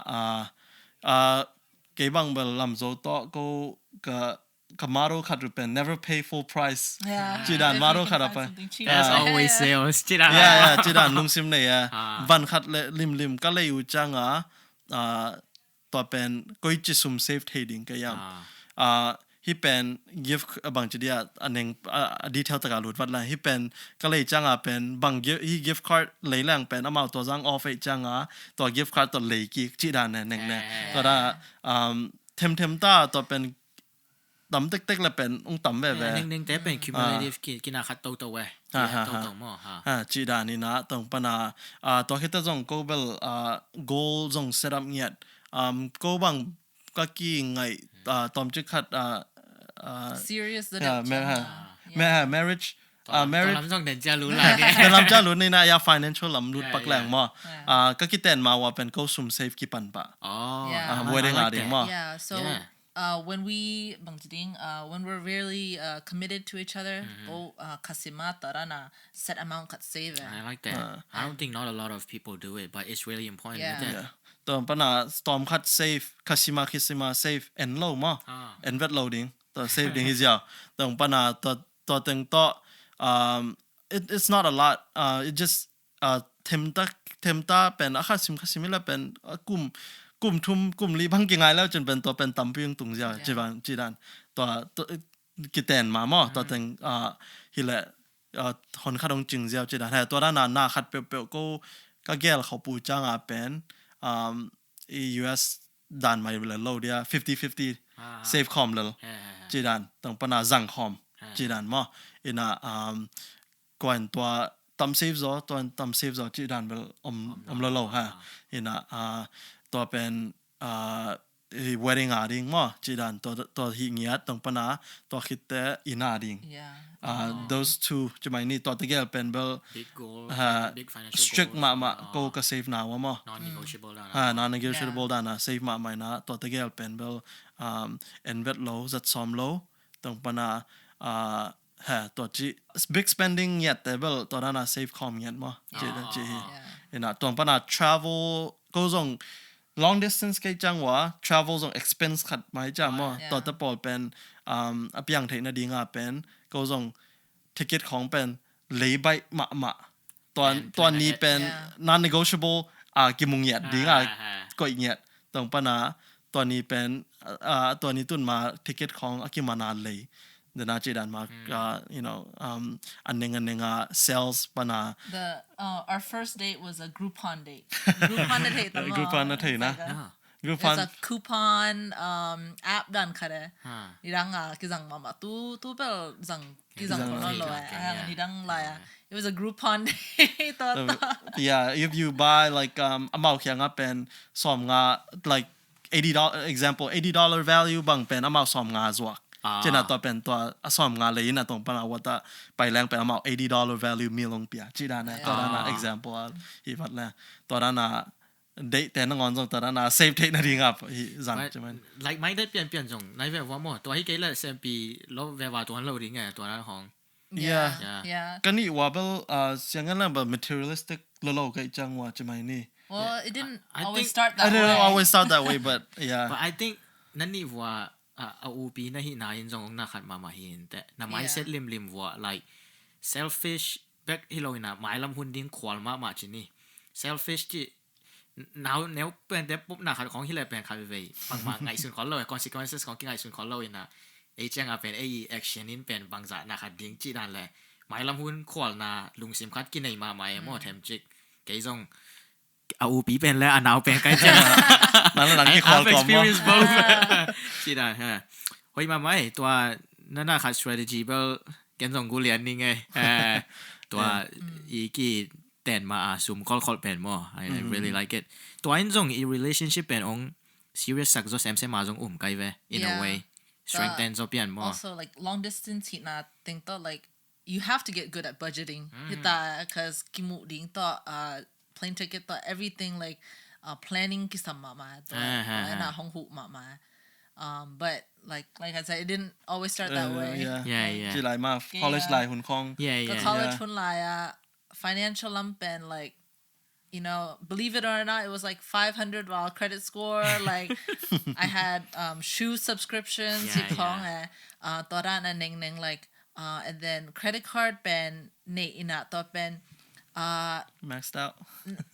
a kei bang bel lam zo tawh ko ka ka maro khat ru pen never pay full price. Ci dan maro khat apa. There's always sales. Ci dan. Ya ya ci dan lungsim nei ya. Van khat le lim lim ka lei u cianga tua pen koi ci sum save thei ding ka yam. Hi pen gift bang ci dia a neng a detail taka lut vat la hi pen ka lei cianga pen bang hi gift card lei lang pen amau tua zang off ei cianga tua gift card tua lei kik ci dan ne neng ne tua da them them ta tua pen tam tek tek le pen ung tam ve ve. Neng neng te pen cumulative ki kina khat to to ve. Ki khat to to mo ha. Ci dan ina tong pana tua khita zong ko bel goal zong set up ngiat ko bang ka ki ngai tom ci khat serious the marriage marriage lam zong den cia lu la. Lam cia lu ni na ya financial lam lut pak lang mo. Ka ki ten ma wa pen ko sum save ki pan pa. Wedding a ding mo. Uh, when we bang ding uh, when we're really uh, committed to each other, oh uh, kasima tarana set amount kat save. I like that. I don't think not a lot of people do it, but it's really important. Yeah. Tong pana storm khat save kasima kisima save en lo mo. En vet lo ding. To save ding hi ziau. Tong pana to to teng to um it, it's not a lot. Uh, it just uh, themta themta pen a khasim khasim ila pen a kum kum thum kum li bang ki ngai lau cun pen to pen tampi ung tung ziau ci bang ci dan to to ki ten ma mo to teng uh, hi le uh, hon khat ong cing ziau ci dan he to dan na na khat peuh peuh ko ka gel khau pu cang a pen um, i U S dan mai le lo dia fifty fifty save khom lel ci dan tong pana zang khom ci dan mo ina um, kuan tua tam save zo tua tam save zo ci dan bel om om lo lo ha ina uh, tua pen uh, wedding a ding mo ci dan tua tua hi ngiat tong pana tua khitte ina ding. Uh, those two ci mai ni tua tegel pen bel big goal, uh, big financial strict ma ma ko ka save na wa mo. Non-negotiable dan. Ha non-negotiable dan a save ma mai na tua tegel pen bel um, en vet lo zat som lo tong pana uh, ha tua ci big spending ngiat te bel tua dan a save khom ngiat mo ci dan ci hi. Ina tong pana travel ko zong long distance kei cang wa travel zong expense khat mai ca mo tua te pawl pen um, a piang theih na ding a pen ko zong ticket khong pen lei baih mahmah tua ni pen non-negotiable a kimu ngiat ding a koih ngiat tong pana tua ni pen tua ni tun ma ticket khong a kimana lei dena ci dan ma you know um aneng aneng a sales pana. The uh, our first date was a Groupon date. Groupon na thei tamo. Groupon na thei na. Groupon. It's a coupon um app dan khat e. Nidang a kizang mama tu tu pel zang kizang kono lo e. Nidang lai a. It was a Groupon date. Yeah, if you buy like um amau khiang a pen som nga like eighty dollar example eighty dollar value bang pen amau som nga zuak. Ah. Cina tua pen tua a sawm nga lei in a tong pana wata pai leng pen amau eighty dollar value meal ong pia. Ci dana tua dana example a hi vat le tua dana date te na ngon zong tua dana save te na ding ap hi zang. But ci man. Like minded pian pian zong nai ve wa mo tua hi kei le sempi lo ve wa tuan lo ding e tua dana hong. Yeah. Yeah. Ka nih wa bel uh, siang ngan lang bel materialistic lo lo kei cang wa ci mai ni. Well, it didn't I, I always think, start that I don't way. Know, always start that way, but yeah. But I think nan nih wa uh, a upi na hi na in zong na khat mama hi in te na mindset lim lim wa like selfish bek hi lo ina mailam hun ding khual mama ci ni selfish ci nau neu pen te pup na khat khong hi le pen khat vei bang ma ngai sun khol lo consequences khong ki ngai sun khol lo ina ei chang a pen ei action in pen bang za na khat ding ci dan le mailam hun khual na lungsim khat ki nei mama e mo them cik kei zong a upi pen le a nau pen kai chen. Nang nang ki khol kom mo. Experience both. Ci dan ha. Hoi ma mai tua na na khat strategy bel ken zong gu lian ning e. Tua i ki ten ma a sum khol khol pen mo. I really like it. Tua in zong i relationship pen ong serious sak zo sem sem a zong um kai ve in a way. Strengthen zo pian mo. Also like long distance hi na ting to like you have to get good at budgeting. Hita, because kimu ding to uh, plane ticket to everything like uh, planning kisam mama to na hong hu mama. Um, but like like I said, it didn't always start that way. Yeah, yeah. Ci lai ma college lai hun khong. Yeah, yeah. College hun lai a financial lam pen like you know, believe it or not, it was like five hundred while credit score. Like, I had um, shoe subscriptions, yeah, yeah. Eh, uh, tora na neng neng, like, uh, and then credit card pen ne ina to pen. Uh, maxed out.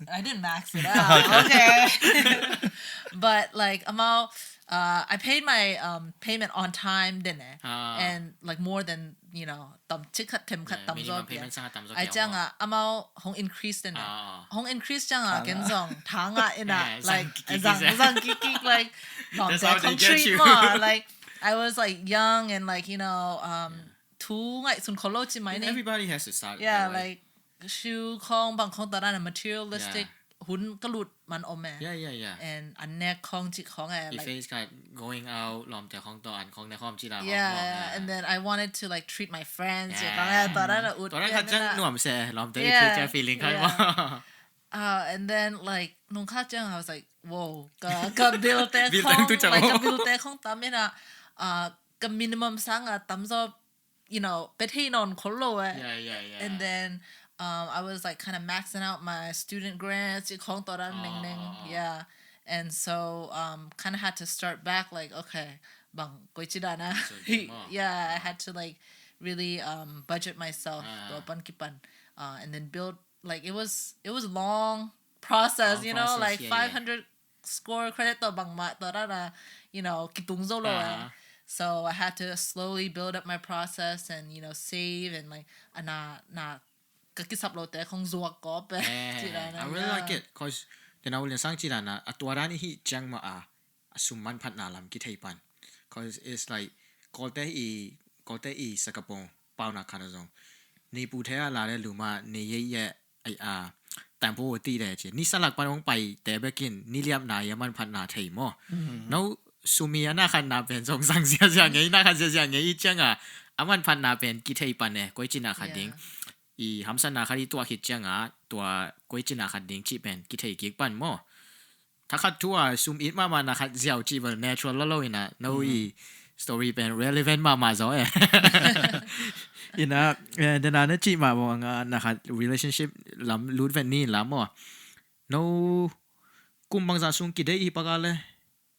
I didn't max it out. Okay. But like, amount, uh, I paid my um, payment on time, didn't I? Uh, and like more than you know, tam chik khat them khat tam zo pia. Ai chang a amau hong increase den a. Hong increase chang a ken zong thang a in a like zang zang kik kik like not that country ma like I was like young and like you know um too like sun kolo chi mai ne. Everybody has to start. Yeah, like shoe khong bang khong ta dan materialistic hun ka lut man om e. Yeah, yeah, yeah. And an nek khong chi khong e. If like it's like going out lom te khong to an khong ne khom chi la. Yeah, and then I wanted to like treat my friends. Yeah. Khong e to dan ut. To dan khat chang nuam se lom te treat feeling kai mo. Uh, and then like nung khat chang I was like, whoa, ka ka bill te khong like ka bill te khong tam in a uh, ka minimum sang a tam zo you know, pia thei nawn khol lo eh. Yeah, yeah, yeah. And then um, I was like kind of maxing out my student grants, i khong to dan neng neng. Yeah. And so um, kind of had to start back like, okay, bang, koi chi dan a. Yeah, I had to like really um, budget myself. To pan kipan. Uh, and then build like it was it was a long process, you know, like five hundred score credit to bang ma to ra na, you know, kitung zo lo eh. So I had to slowly build up my process and you know save and like ana na ka kisap lo te khong zuak ko pe. I really like it cause then I will sang chi na a tua dan hi chang ma a a sum manphatna lam kithei pan. Cause it's like kolte i kolte i sakapong pauna khan a zong. Ni pu thea la le luma ni ye ye ai a tampu ti de chi. Ni salak pan ong pai te bekin ni liap na ya manphatna thei mo. No sumi a na khan na pen zong zang zia zia ngei na khan zia zia ngei i chang a a manphatna pen kithei pan e koi chi na khan ding. I hamsan na khan i tua khit chang a tua koi chi na khan ding chi pen kithei kik pan mo. Thakhat thu a sum it mama na khat ziau ci bel natural lolo ina no i story pen relevant mama zo eh. Ina dena na ci mama nga na khat relationship lam lut ven ni lam mo. No kum bangza sung kidei i pakale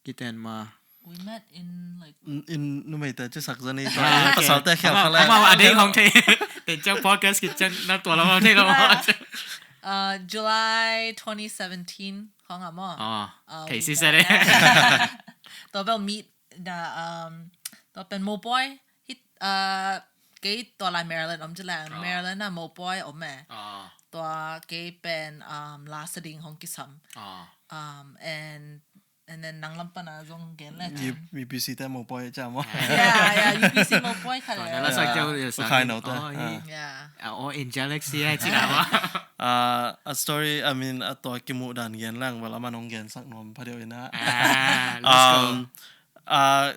kiten ma. We met in like in numei te ci sak zani pasal te khel khale. Ama adei hong thei. Te chang podcast kit chang na tua lam hong thei lo. Uh, July twenty seventeen. Hong amo. Oh, uh, thei si sere. To bel meet da um to pen mo boy hit uh kei to la Maryland om jela Maryland na mo boy om eh. To kei pen um la sading hong kisam. Um and and then nang lam pana zong gen le. U P C te mo boy cha mo. Yeah, yeah, U P C mo boy kha le. La sak jau ya sak. Khai no ta. Yeah. Oh, in galaxy eh ci na ma. Uh, a story, I mean, a to kimu dan gen lang wala man ong gen sak nom pa deu ina. Ah, let's go. Um, uh,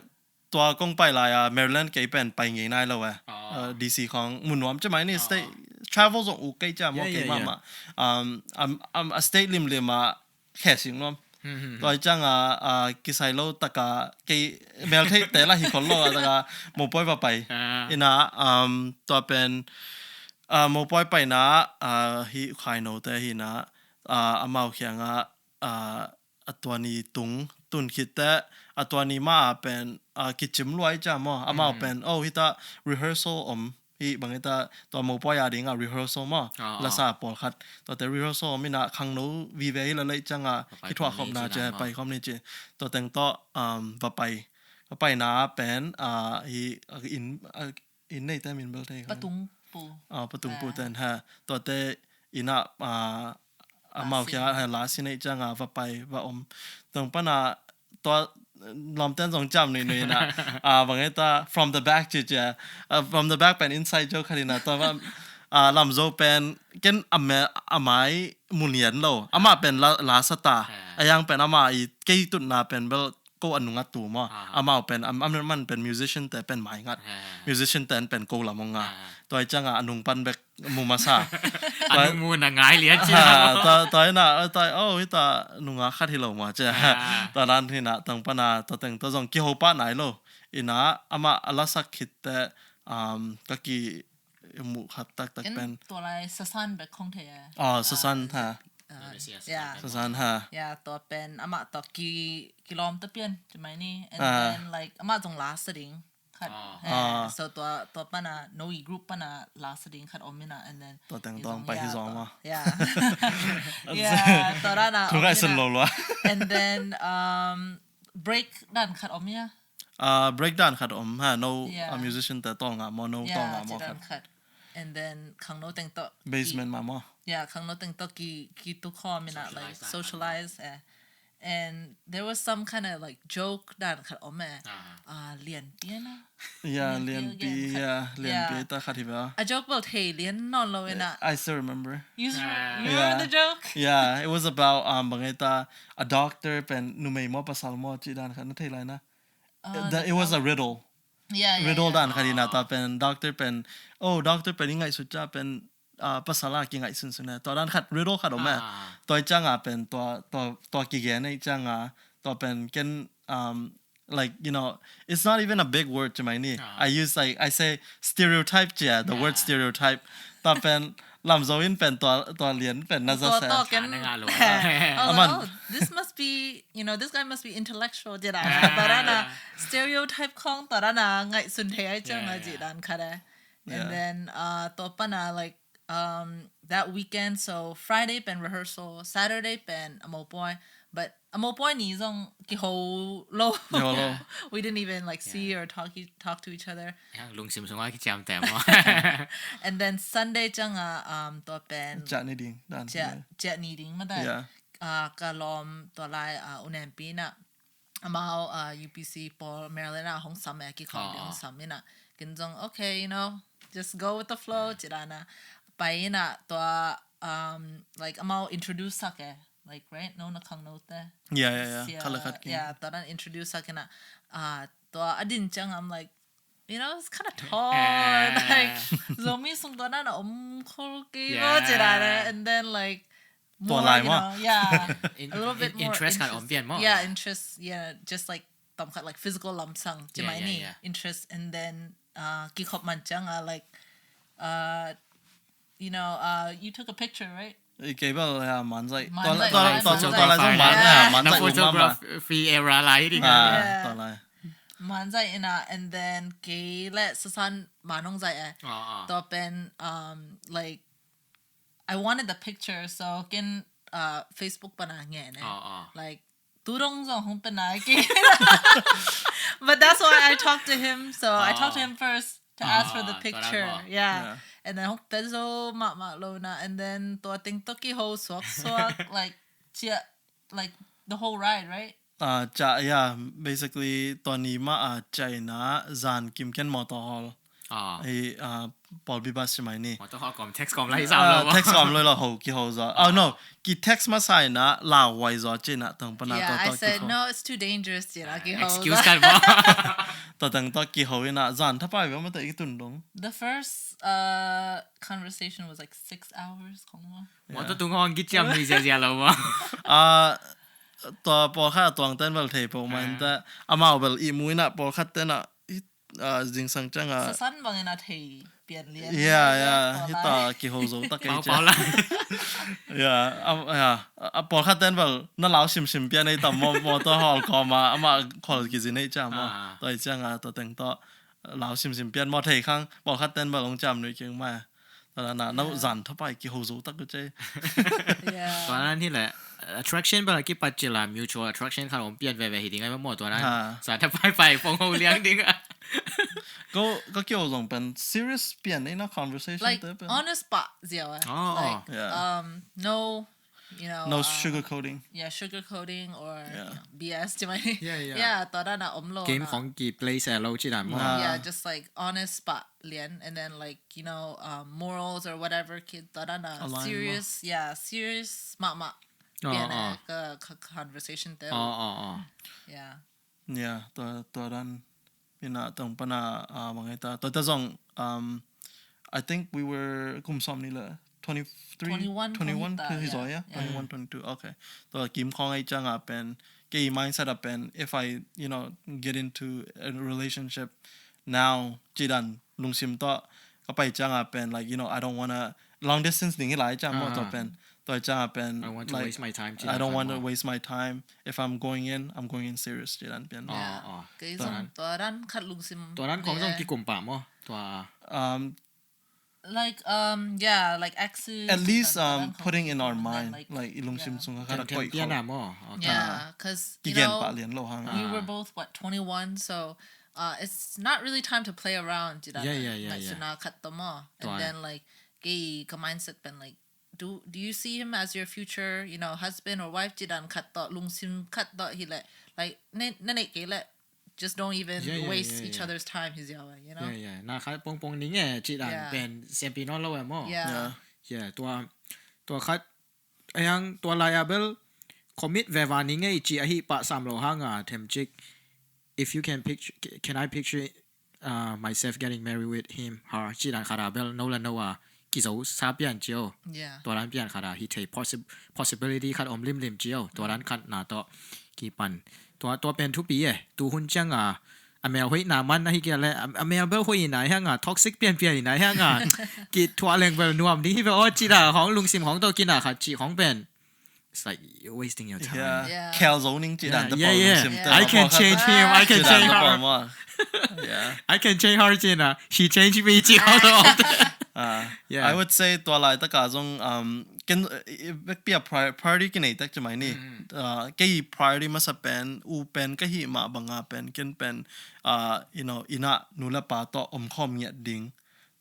tua kong pai lai a Maryland kei pen pai ngei nai lo eh. Uh, D C khong mu nuam ci mai ni, state travel zong uk kei cia maw, kei mahmah. Um, um, um, a state limlim a khe sing nuam. Tua i ciang a, a, kisai lo taka kei mel theih te la hi khol lo a taka mopawi va pai. Ina, um, tua pen, a, mopawi paina, a, hi khaino te hi na, a, amau khiang a, a, a tua ni tung tun khit te, a tua ni ma a pen, a, kicim luai cia maw. Amau pen, oh, hita rehearsal om hi bang hita tua mopawi a ding a rehearsal maw. Lasa pawlkhat. Tua te rehearsal om ina khangno vive hi la lei ciang a kithuah khop na cia pai khom ni ci. Tua teng tawh, um, va pai. Va pai na pen, a, hi, a, in, a, in nei te min bel thei kha. Patung pu. A, patung pu ten ha. Tua te ina, a, amau khiang a ha la si nei ciang a va pai, va om. Tong pana tua lamten zong ciam nui nui na. A, bang hita from the back ci cia. A, from the back pen inside joke khat ina. Tua, a, lamzo pen ken a me, a mai mu lian lo. Amah pen la, la sa ta. A yang pen amah i kei tutna pen bel ko a nung a tu maw. Amau pen, am, am, man pen musician te pen mai ngat. Musician te pen ko lam ong a. Tua i ciang a a nung pan bek mu masa. A nung mu na ngai lian ci. Ha, tua, tua ina, tua, oh, hita nunga khat hi lo maw cia. Tua dan hi na tang pana, tua teng tua zong kiho pa nai lo. Ina, amah a lasak khit te, um, ka ki mu khat taktak pen. Tua lai Sasan bek khong thei a. Oh, Sasan ha. Sasan. Sasan ha. Ya, tua pen amah tua ki, kilawm ta pian ci mai ni. And then, like, amah zong la sa ding khat. So tua, tua pana, no i group pana la sa ding khat om ina, and then tua teng tong pai hi zong ma. Ya. Ya, tua dan a. Thu ngai sun lo lua. And then, um, break dan khat om ya. Uh, break dan khat om ha, no, a musician te tawlnga maw, no tawlnga maw khat. And then khangno teng tawh basement ma maw. Yeah, khangno teng tawh ki, ki tu khawm ina, like, socialize eh. And there was some kind of, like, joke dan khat om eh. Ah, lianpi na. Yeah, lianpi, yeah, lianpi ta khat hi ba. A joke bel thei lian nawn lo ina. I still remember. You remember the joke? Yeah, it was about, um, bang hita, a doctor pen numei maw pasal maw ci dan khat na thei lai na. It was a riddle. Riddle dan khat ina, tua pen doctor pen, oh, doctor pen i ngaihsut cia pen, ah, pasal a kingaihsun sun eh. Tua dan khat riddle khat om eh. Tua i ciang a pen tua, tua, tua kigen eh i ciang a tua pen ken, um, like, you know, it's not even a big word ci mai ni. I use, like, I say stereotype cia, the word stereotype. Tua pen lamzo in pen tua, tua lian pen na za sa. Tua ken. I was like, oh, this must be, you know, this guy must be intellectual, ci dan. Tua dan a stereotype khong tua dan a ngaihsun thei ai ciang a ci dan khat eh. And then, uh, tua pana, like, um, that weekend, so Friday pen rehearsal, Saturday pen a mopawi, but a mopawi ni zong kiho lo. We didn't even, like, see or talk, talk to each other. Lungsim sunga kiciam te maw. And then Sunday ciang a, um, tua pen ciah ni ding dan. Ciah ni ding mata. Yeah. Uh, ka lawm tua lai, uh, unempi na. Amau, uh, U P C pawl Maryland a hong sam eh, kikhawm ding hong sam ina. Ken zong, okay, you know, just go with the flow ci dan a. Pai ina tua, um, like, amau introduce sak eh. Like, right? No na khangno te. Yeah, yeah, yeah. Khat le khat ki. Yeah, tua dan introduce sak ina. Uh, tua a din ciang, I'm like, you know, it's kind of tall. Like, Zomi sung tua dan a om khol kei lo ci dan eh. And then, like, more, you know, yeah, a little bit more interest khat om pian maw. Yeah, interest, yeah, just, like, tom khat, like, physical lamsang ci mai ni, interest, and then, uh, kikhop man ciang a, like, uh, you know, uh, you took a picture, right? Kei bel, yeah, manzai. Manzai. Tua lai zong man, yeah, manzai photography era lai ding. Tua lai. Manzai ina, and then kei le Sasan man hong zai eh. Tua pen, um, like, I wanted the picture, so ken, uh, Facebook pana ngen eh. Like, tu dong zong hong pena kei. But that's why I talked to him. So I talked to him first to ask for the picture. Yeah. And then hong pena zo mahmah lo na. And then tua teng tawh kiho suaksuak, like, cia, like, the whole ride, right? Uh, cia, yeah, basically, tua ni ma a cia ina zan kim ken mawtaw hawl. Ah. I ah, Paul Bibas ci mai ni. Mawtaw hawh kawm text kawm lai sam Ah, lo. text kawm lo lo ho kiho zaw. Oh no, ki text masa in ah lauhuai zaw ci in ah tang pana Yeah, tawh I tawh said, kiho. "No, it's too dangerous," ci in ah kiho. Excuse kan maw. Tawh tang tawh kiho in ah zan thapai bia mawtaw i tun dong. The first uh conversation was like six hours, kong maw. Mawtaw tung hong kiciam nui ziazia lo maw. Ah, tua pawlkhat a tuang ten bel thei po ma in ta amau bel i mu in ah pawlkhat ten ah i ah, zingsang ciang ah. Sasan bangin a thei pian lian. Yeah, yeah. Hita kiho zo tak Pau kei pau cia. lai. Yeah, um, yeah. A pawlkhat ten bel na lau simsim pian ei tam maw, mawtaw hall kawm a ama khual kizin ei cia maw. Ah. Tua i ciang a tua teng tawh lau simsim pian maw thei khang pawlkhat ten bel hong ciam nui keng mai. Tua na na zan thapai kiho zo tak kei cia. Yeah. Tua nan hi leh attraction bel a kipat ci la mutual attraction khat om pian veve hi ding ai maw tua nan. Ha. Sa thapai pai pong ho liang ding a. Ko ko kiho zong pen serious pian ei na conversation Like te pen. Honest pah ziau eh. Oh, Like Yeah. um no, you know, No uh, sugarcoating. Yeah, sugarcoating or Yeah. you know, B S to my Yeah, yeah. Yeah, tua dan a om lo. Game Na. khong ki play se lo ci dan maw. Ah. Yeah, just like honest pah lian and then like you know um, morals or whatever kid tua dan a Align serious, yeah, serious mah mah. Oh, Pian oh. eh, ka, ka conversation te. Oh, oh, oh. Yeah. Yeah, tua tua dan pina tong pana ah, mangai ta tua ta zong um I think we were kum som ni la twenty-three, Twenty-one, twenty-one twenty ta, hi zo yeah. Yeah, twenty-one, twenty-two. Okay. Tua kim khong ai ciang a pen kei mindset a pen if I you know get into a relationship now ci dan lungsim tawh ka pai ciang a pen like you know I don't wanna long distance ding hi lai ciang maw tua Ah. pen tua ciang a pen I want to like, waste my time ci I dan don't khat want to maw. Waste my time if I'm going in I'm going in serious ci dan pian. Oh, Yeah. oh. Kei Tua zong dan. Tua dan khat lungsim. Tua dan khong Ni zong eh. kikum pah maw. Tua Um, Like um yeah, like exes. at least Tua dan um khong putting in our and then, mind like, like i lungsim yeah. sung kha khat a Tem koih pian khong. a maw. Okay. Yeah, because you Kigen know pah lian lo hang. we Ah. were both what twenty-one, so uh it's not really time to play around. Ci dan Yeah, a, yeah, yeah, like, yeah. Suna khat to maw. And Tua. Then like kei ka mindset pen like do do you see him as your future you know husband or wife? Ci dan khat to lungsim khat to hi leh like ne ne ne kei leh just don't even Yeah, yeah, waste yeah, each yeah. Other's time hi ziau eh, you know. Yeah, yeah. Na khat pong pong ning e ci dan Yeah. pen siampi nawn lo e maw. Yeah. Yeah. Yeah, tua tua khat a yang tua lai a bel commit veva ning e ci ahi pah sam lo hang a them cik. If you can picture, can I picture uh, myself getting married with him, her? Ci dan khat a bel no la no a kizo sa pian cio. Yeah. Tua dan pian khat a hi thei possi- possibility khat om limlim cio. Tua dan khat na tawh kipan. Tua tua pen thupi e. Tu hun ciang a a mel hoih na man ahi kia le a a mel bel hoih na hiang a toxic pian pian na hiang a ki thuah leng bel nuam ding hi ve aw ci dan khong lungsim khong tawh kina khat ci khong pen. It's like you're wasting your time. Yeah. Yeah. Kel zoning ci dan Yeah, te yeah, pawh yeah. lungsim te I pawh can khat change him. I can ci dan change te pawh her. maw. Yeah. I can change her ci na. She changed me ci khong. Ah, Yeah. I would say tua lai taka zong um ken uh, i- i- vekpi a pri- priority kinei tak ci mai ni. Uh, kei priority masa pen u pen ka hi mah banga pen ken pen uh, you know ina nu le pa tawh om khawm ngiat ding.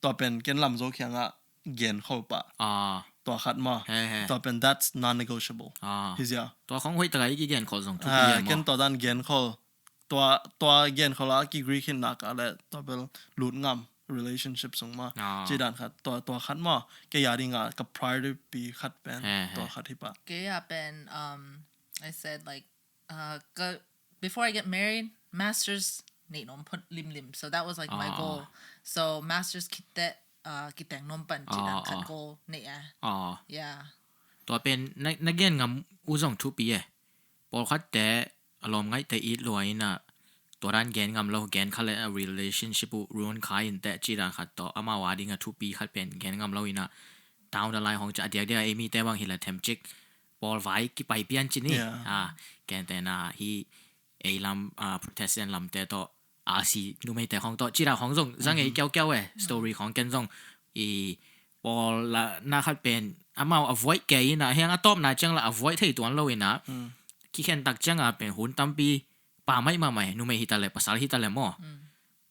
Tua pen ken lam zo khianga gen kho pah. Ah, Tua khat maw. He, he. Tua pen that's non-negotiable. Ah. Hi zia. Tua khong hoih taka i kigen khol zong thupi Ah, e maw. ken tua dan gen khol. Tua tua gen khol a ki agree khin nak a le tua bel lut ngam relationship sung ma. Ah. Ci dan khat tua tua khat maw. Kei a dinga ka priority pi khat pen He, he. Tua khat hi pah. Kei a pen um I said like uh ka, before I get married, masters nei nom phot limlim. So that was like my Ah. goal. So masters khit teh uh kiteng nom pan ci dan Ah, khat ah. Goal nei eh. Ah. Yeah. Tua pen na, na gen ngam u zong thupi e. Pawlkhat te a lawm ngaih te it lua ina tua dan gen ngam lo gen kha le a relationship u ruin kha in te ci dan khat tawh amau a ding a thupi khat pen gen ngam lo ina down the line hong ca a diak diak a ei mi te bang hi la them cik pawl vai kipai pian ci ni. Yeah. Ah, ken te na hi ei lam ah, Protestant lam te tawh R C numei te hong tawh ci dan hong zong zang ei kiau kiau e story hong ken zong i pawl la na khat pen amau avoid kei ina hiang a tawp na ciang la avoid thei tuan lo ina kikhen tak ciang a pen hun tampi pa mai ma mai numei hi ta le pasal hi ta le maw.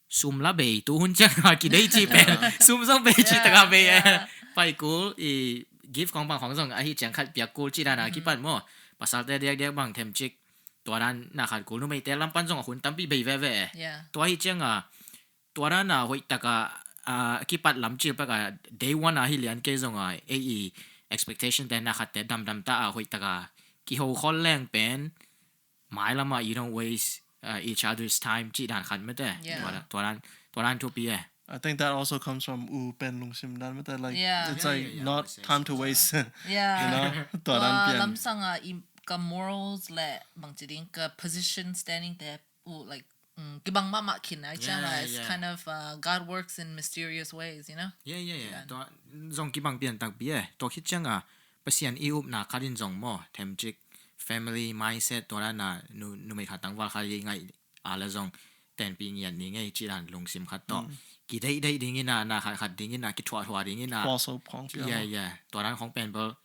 Sum la bei tu hun ciang a kidei ci pen sum zong bei ci taka bei e. Pai kul i gift kong bang hong zong ahi ciang khat piak kul ci dan a kipan maw. Pasal te diak diak bang them cik tua dan na khat kul numei te lam pan zong a hun tampi bei veve e. Yeah. Tua hi ciang a tua dan a hoih taka a kipat lam cil pek a day one a hi lian kei zong a ei i expectation te na khat te damdam ta a hoih tak a kiho khol leng pen mai lam a you don't waste uh, each other's time cih dan khat mete. Yeah. Tua dan tua dan thupi e. I think that also comes from u pen lungsim dan mete, like Yeah. it's Yeah, like yeah, yeah, not I would say time so. To waste. Yeah. You know, tua dan Tua pian. Lam sang a im ka morals le bang ci ding ka position standing te u like mm, kibang mahmah khin a ciang Yeah, a it's yeah. kind of uh, God works in mysterious ways, you know. Yeah, yeah, yeah. Tua zong kibang pian takpi e. Tua khit ciang a Pasian i upna khat in zong maw themcik family mindset tua dan a nu numei khat tangval khat i ngaih a la zong tenpih ngiat ni ngei cih dan lungsim khat tawh kideihdeih dingin a na khat khat dingin a kithuahthuah dingin a. Force hope khong Yeah, yeah. Tua dan khong pen bel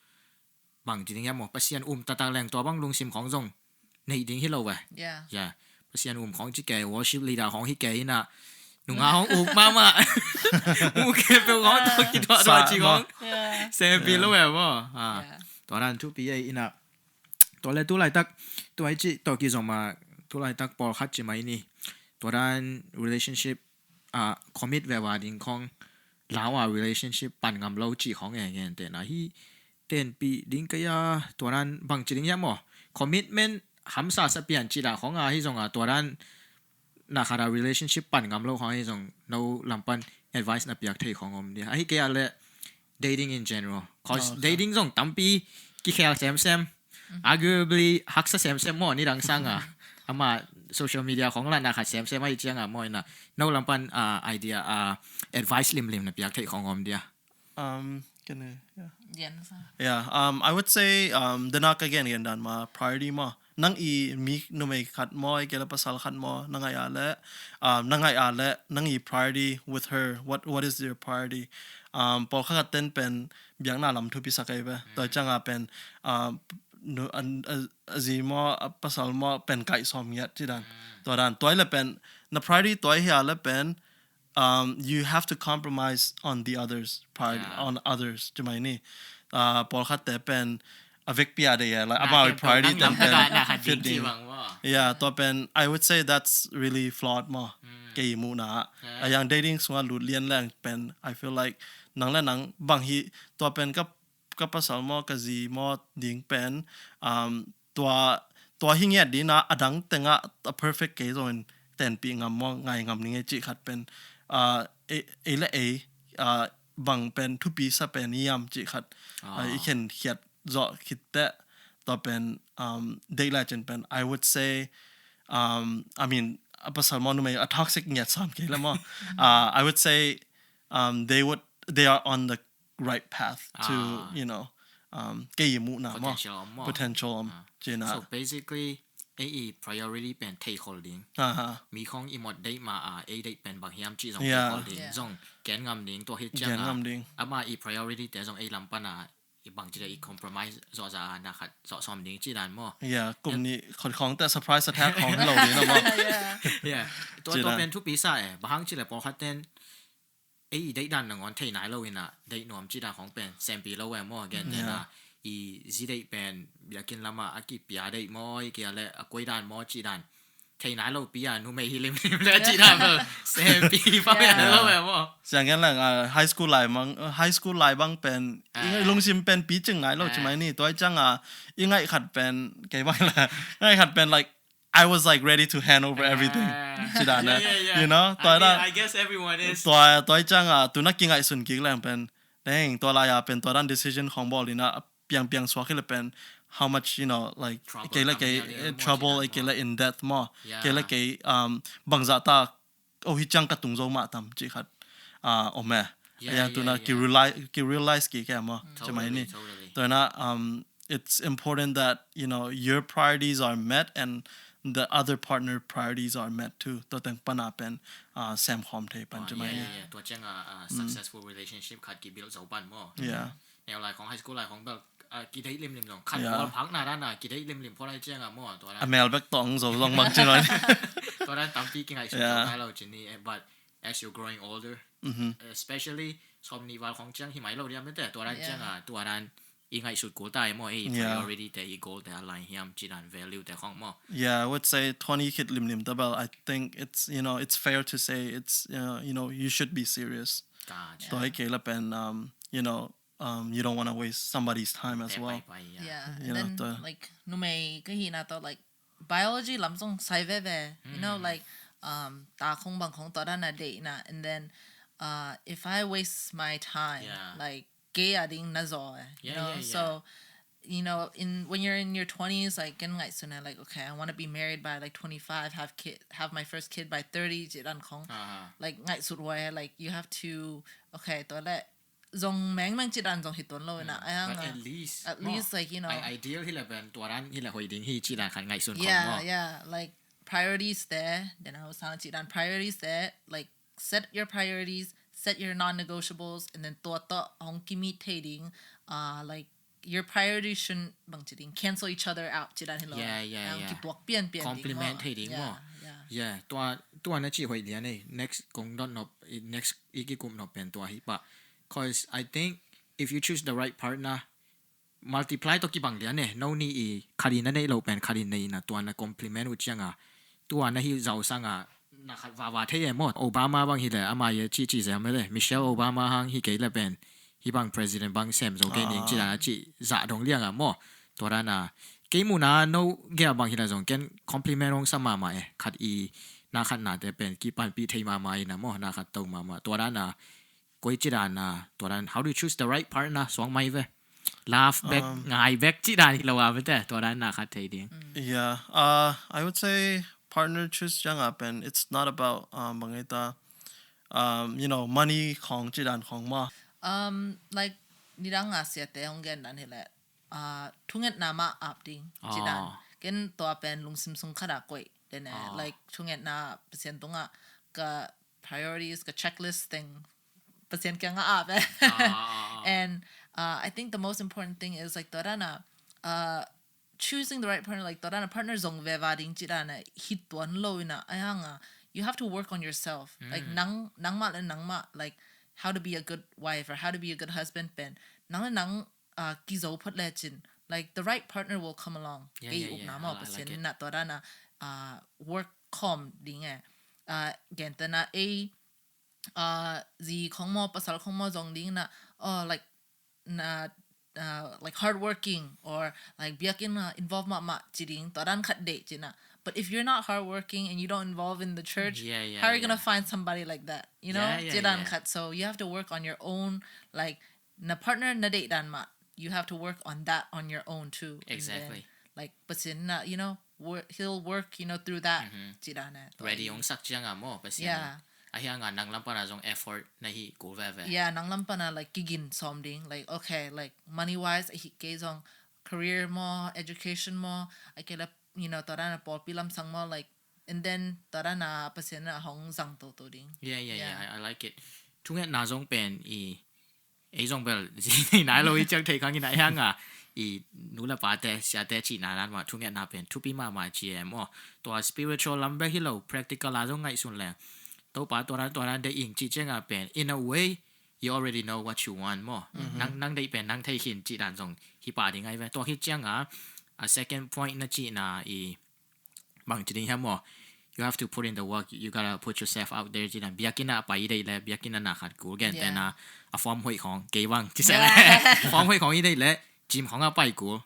bang ci ding hiam maw Pasian um taktak leng tua bang lungsim khong zong neih ding hi lo ve. Yeah. Yeah. Pasian um khong ci kei worship leader khong hi kei ina nunga hong uk mama mu kei pe khong tawh kithuahthuah ci khong Yeah. sempi lo ve maw. Yeah. Tua dan thupi ei ina tua le tu laitak tua i ci tawh kizom a tu laitak pawlkhat ci mai ni. Tua dan relationship a commit ve va ding khong lau a relationship pan ngam lo ci khong e ngen te na hi tenpih ding kei a tua dan bang ci ding hiam maw commitment hamsa sa pian ci dah khong a hi zong a tua dan na khat a relationship pan ngam lo khong hi zong no lampan advice na piak thei khong om dia ahi kei a le dating in general cause dating zong tampi kikhel semsem arguably haksa semsem maw ni dang sang a ama social media khong la na khat semsem ahi ciang a maw ina no lampan a idea a advice limlim na piak thei khong om dia. Um, can I, yeah. Yen sa. Yeah, um, I would say um, the nak again again dan ma priority ma nang i mi numei khat maw i kela pasal khat maw nang ai ale um, nang ai ale nang i priority with her, what what is your priority? Um, pawl khat khat ten pen biang na lam thupi sa kai be toi chang a pen um, nu an a zi maw a pasal maw pen kai som ngiat ci dan tua dan toi le pen na priority toi hi ale pen um, you have to compromise on the others priority Yeah. On others ci mai ni uh, pawl khat te pen a vek pia de ya like about priority ten pen fit ding. Yeah, tua pen I would say that's really flawed mo. Kei mu na a yang dating sunga lut lian leng pen I feel like nang le nang bang hi tua pen ka ka pasal mo ka zi mo ding pen um, tua tua hi ngiat dina a dang tenga a perfect kei zong tenpi ngam mo ngai ngam ni ngai ci khat pen uh, ei le ei uh, bang pen thupi sa pen iam ci khat uh, i khen khiat zo khit te tua pen um, dei la chen pen I would say um, I mean a pasal mo numei a toxic ngiat sam kei le mo uh, I would say um, they would they are on the right path to you know um, kei mu na mo potential om ci na. So basically ei i priority pen thei khol ding. Mi khong i mot dei ma a ei dei pen bang hiam ci zong thei khol ding zong gen ngam ding tua hi ciang a ama i priority te zong ei lam pan a i bang ci da i compromise zo za na khat zo som ding ci dan mo. Yeah, kum ni khon khong te surprise attack khong lo ding na mo. Yeah, tua tua pen thupi sa e bahang ci le pawl khat ten ei i deih dan nangawn thei nai lo ina deih nuam ci dan khong pen sempi lo e maw gen te na i zi deih pen biakin lama a kipia deih maw i kia le a koi dan maw ci dan thei nai lo pi a numei hi limlim le ci dan maw sempi pa pen lo e maw. Siang gen lang high school lai mang high school lai bang pen lungsim pen pi cing ngai lo ci mai ni tua i ciang a i ngai khat pen kei bang la ngai khat pen like I was like ready to hand over everything. Ci dan na. You know? Tua da. I guess everyone is. Tua tua i ciang a tu na kingai sun kik leng pen. Deng tua lai a pen tua dan decision khong bawl ina piang piang suak hi le pen how much you know like kei le kei trouble kei le in death mo kei le kei um bangza ta oh hi ciang ka tung zo ma tam ci khat uh, om e. Yang tu na ki realize ki realize ki ke mo ci mai ni. Tua na um it's important that you know your priorities are met and the other partner priorities are met too. Tua teng pan a pen uh, sem khom thei pan ci mai ni. Tua ciang a successful relationship khat ki build zo pan mo. Yeah. Neu lai khong high school lai khong bel ki dei lim lim zong khat bol phak na dan a ki dei lim lim pho lai ciang a mo tua. A mel bek tong zo zong mang ci noi. Tua dan tampi ki ngai su zo ngai lo ci ni but as you're growing older especially som ni val khong ciang hi mai lo dia mete tua dan ciang a tua dan i ngai sut kul ta mo i priority te i goal te align hiam ci dan value te khong mo. Yeah, I would say twenty kid lim lim ta bel I think it's you know it's fair to say it's you know, you know you should be serious. Tua hi kei la pen, um, you know, um, you don't want to waste somebody's time as well. Yeah, and then like numei ka hihna tawh like biology lam zong sai veve, you know, like um, ta khong bang khong tua dan a deihna, and then uh, if I waste my time, like kei a ding na zaw, you know, so you know, in when you're in your twenties, like, ken ngaihsun eh, like, okay, I want to be married by like twenty-five, have kid, have my first kid by thirty, cih dan khong. Like, ngaihsut huai, like, you have to, okay, tua le zong mengmeng cih dan zong hi tuan lo ina. Ai hang But at least at least like, you know, I ideal hi le pen tua dan hi le hoi ding hi cih dan khat ngaihsun khong yeah, maw. Yeah, like priorities there, then I was saying cih dan priorities there, like set your priorities, set your non-negotiables, and then tua tawh hong ki-meet thei ding, uh, like your priorities shouldn't bang cih ding, cancel each other out cih dan hi lo. Yeah, yeah, yeah. Ki tuak pian pian ding Complement maw. Thei ding Yeah, maw. yeah. Yeah, tua tua na cih hoih lian eh. Next kong dot nop, next i ki kup nop pen tua hi pah. Cause I think if you choose the right partner, multiply tawh kibang lian eh. No ni i khat i na neih lo pen khat i neih na tua na complement uh cianga tua na hi zau sanga na khat vava thei eh maw. Obama bang hi le ama ye cih cih zem le Michelle Obama hang hi kei le pen hi bang president bang sem zo kei ning cih dan a cih zah dong lianga maw. Tua dan a kei muna no gea bang hi le zong ken compliment hong sa mama eh. Khat i na khat nate pen kipanpih thei mama i na maw, na khat to mama. Tua dan a koi cih dan a tua dan, how do you choose the right partner, suang mai ve. Love back, ngai back cih dan hi lo a bete, tua dan na khat thei ding. Yeah, uh, I would say partner choose cianga pen it's not about um, bang ei ta, um, you know, money khong cih dan khong maw. Um, like nidang a siate hong gen dan hi le uh, thungetna mah ap ding cih dan. Ken tua pen lungsim sung khat a koih den eh. Like thungetna Pasian tungah ka priorities, ka checklist teng Pasian kiangah ap eh. And uh, I think the most important thing is like tua dan a uh, choosing the right partner, like tua dan a partner zong veva ding cih dan a hi tuan lo ina. Ai hang a you have to work on yourself. Like nang nangmah le nangmah, like how to be a good wife or how to be a good husband pen nang le nang uh, kizo phot le cin, like the right partner will come along. Kei ukna maw, Pasian na tua dan a uh, work khawm ding eh. Uh, gentena ei uh, zi khong maw, pasal khong maw zong ding na, oh, like na uh, like hardworking or like biakinn uh, involve mahmah ci ding, tua dan khat deih cina. But if you're not hardworking and you don't involve in the church, Yeah, yeah, how are you gonna yeah. Find somebody like that? You know, Yeah, yeah, ci dan yeah. Khat. So you have to work on your own, like na partner na deih dan mah. You have to work on that on your own too. And then, Exactly. Like Pasian na, you know, work, he'll work, you know, through that. Ci dan eh. Ready hong sak cianga maw Pasian. Yeah. Ahi hanga nang lam pana zong effort na hi kul veve. Yeah, nang lam pana like kigin sawm ding, like okay, like money wise, ahi kei zong career maw, education maw, ahi kei la, you know, tua dan a pawlpi lamsang maw, like, and then tua dan a Pasian na hong zang toto ding. Yeah, yeah, yeah, I, I like it. Thungetna zong pen i ei zong bel zi nei nai lo i ciang thei khang i na hanga i nu le pate siate cihna dan mah thungetna pen thupi mahmah ci em aw. Tua spiritual lam bek hi lo, practical a zong ngaihsun leng Topa tua dan tua dan deih ing cih cianga pen in a way you already know what you want maw. Nang nang deih pen nang thei khin cih dan zong hi pa ding ai ve. Tua hi cianga a second point na cihna i bang ci ding hiam maw. You have to put in the work. You gotta put yourself out there. Ci dan biakinn a pai i deih le biakinn a na khat kul, gentena a form hoih khong kei bang ci se le form hoih khong i deih le gym khong a pai kul.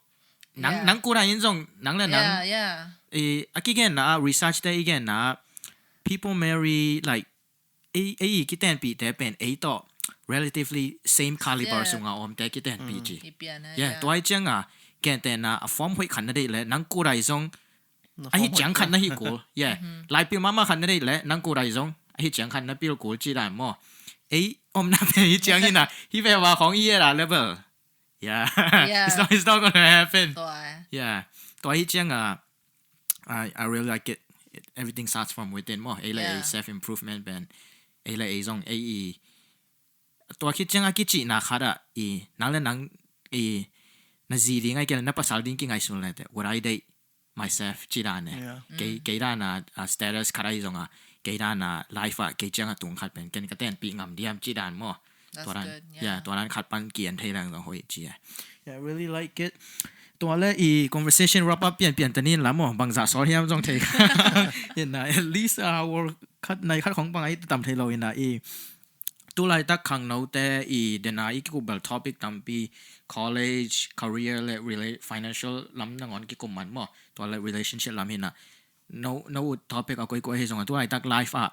Nang nang kul a in zong nang le nang Yeah, yeah. I a kigenna a research te i genna a people marry like ei ei i kitenpihte pen ei tawh relatively same caliber Yeah. Sunga omte kitenpih ci. I pian eh, Yeah, tua hi cianga gentena a form hoih khat na deih le nang kul a i zong ahi ciang khat na hi kul. Yeah. Laipil mama khat na deih le nang kul a i zong ahi ciang khat na pil kul ci dan maw. Ei omna pen hi ciang hi na hi veva khong i era level. Yeah. Yeah. It's not it's not gonna happen. Tua eh. Yeah. Tua hi cianga I I really like it. It- Everything starts from within maw. Ei le ei Yeah. Self improvement pen. Ei le ei zong ei i tua khit cianga kicihna khat a i nang le nang i na zi ding ai kei le na pasal ding kingaihsun le te. Would I date myself ci dan e. Yeah. Kei kei dan a a status khat ai zong a kei dan a life a kei cianga tung khat pen ken ka tenpih ngam diam ci dan maw. That's Tua dan good, yeah, yeah. Tua dan khat pan kian thei lang zong hoih ci e. Yeah, I really like it. Tua le i conversation wrap up pian pian tanin la maw bangza sawl hiam zong thei. Ina at least a work khat nai khat khong bang ai tam thei lo ina i Tu laitak khangnote i dena i kikup bel topic tampi, college, career le rela- financial lam nangawn kikum man maw, tua le relationship lam hi na. No, no ut topic a koikoi hi zong a tu laitak life ah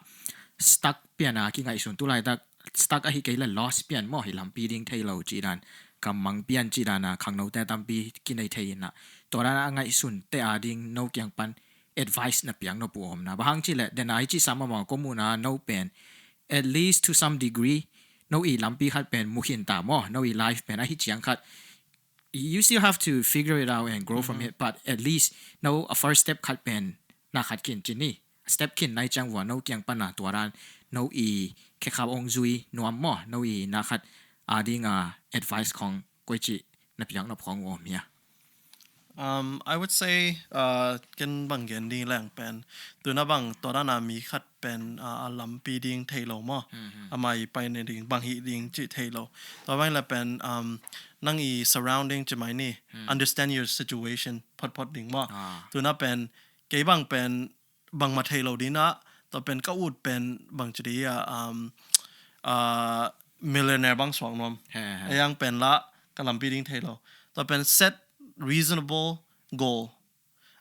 stuck pian a kingaihsun, tu laitak stuck ahi kei le lost pian maw, hi lampi ding thei lo cih dan, kammang pian cih dan a khangnote tampi kinei thei hi na. Tua dan a ngaihsun te a ding no kiang pan advice na piak nop uh om na. Bang hang cih le dena i cih sam a maw, ko muhna no pen at least to some degree no i lampi khat pen mu khin ta maw, no i life pen ahi ciang khat you still have to figure it out and grow from it, but at least no a first step khat pen na khat khin cin ni. Step khin nai ciang vua no kiang pan a tua dan no i khekhap ong zui nuam maw, no i na khat a ding a advice khong koici na piak nop khong uh om hia? Um, I would say uh, ken bang gen ding leng pen tuna bang tua dan a mi khat pen uh, a lampi ding thei lo maw, ama i pai ne ding bang hi ding ci thei lo. Tua bang le pen um, nang i surrounding ci mai ni, understand your situation phot phot ding maw. Tuna pen kei bang pen bang ma thei lo ding a, tua pen ka ut pen bang ci di a um, uh, millionaire bang suak nuam. He, he. A yang pen la ka lampi ding thei lo. Tua pen set reasonable goal.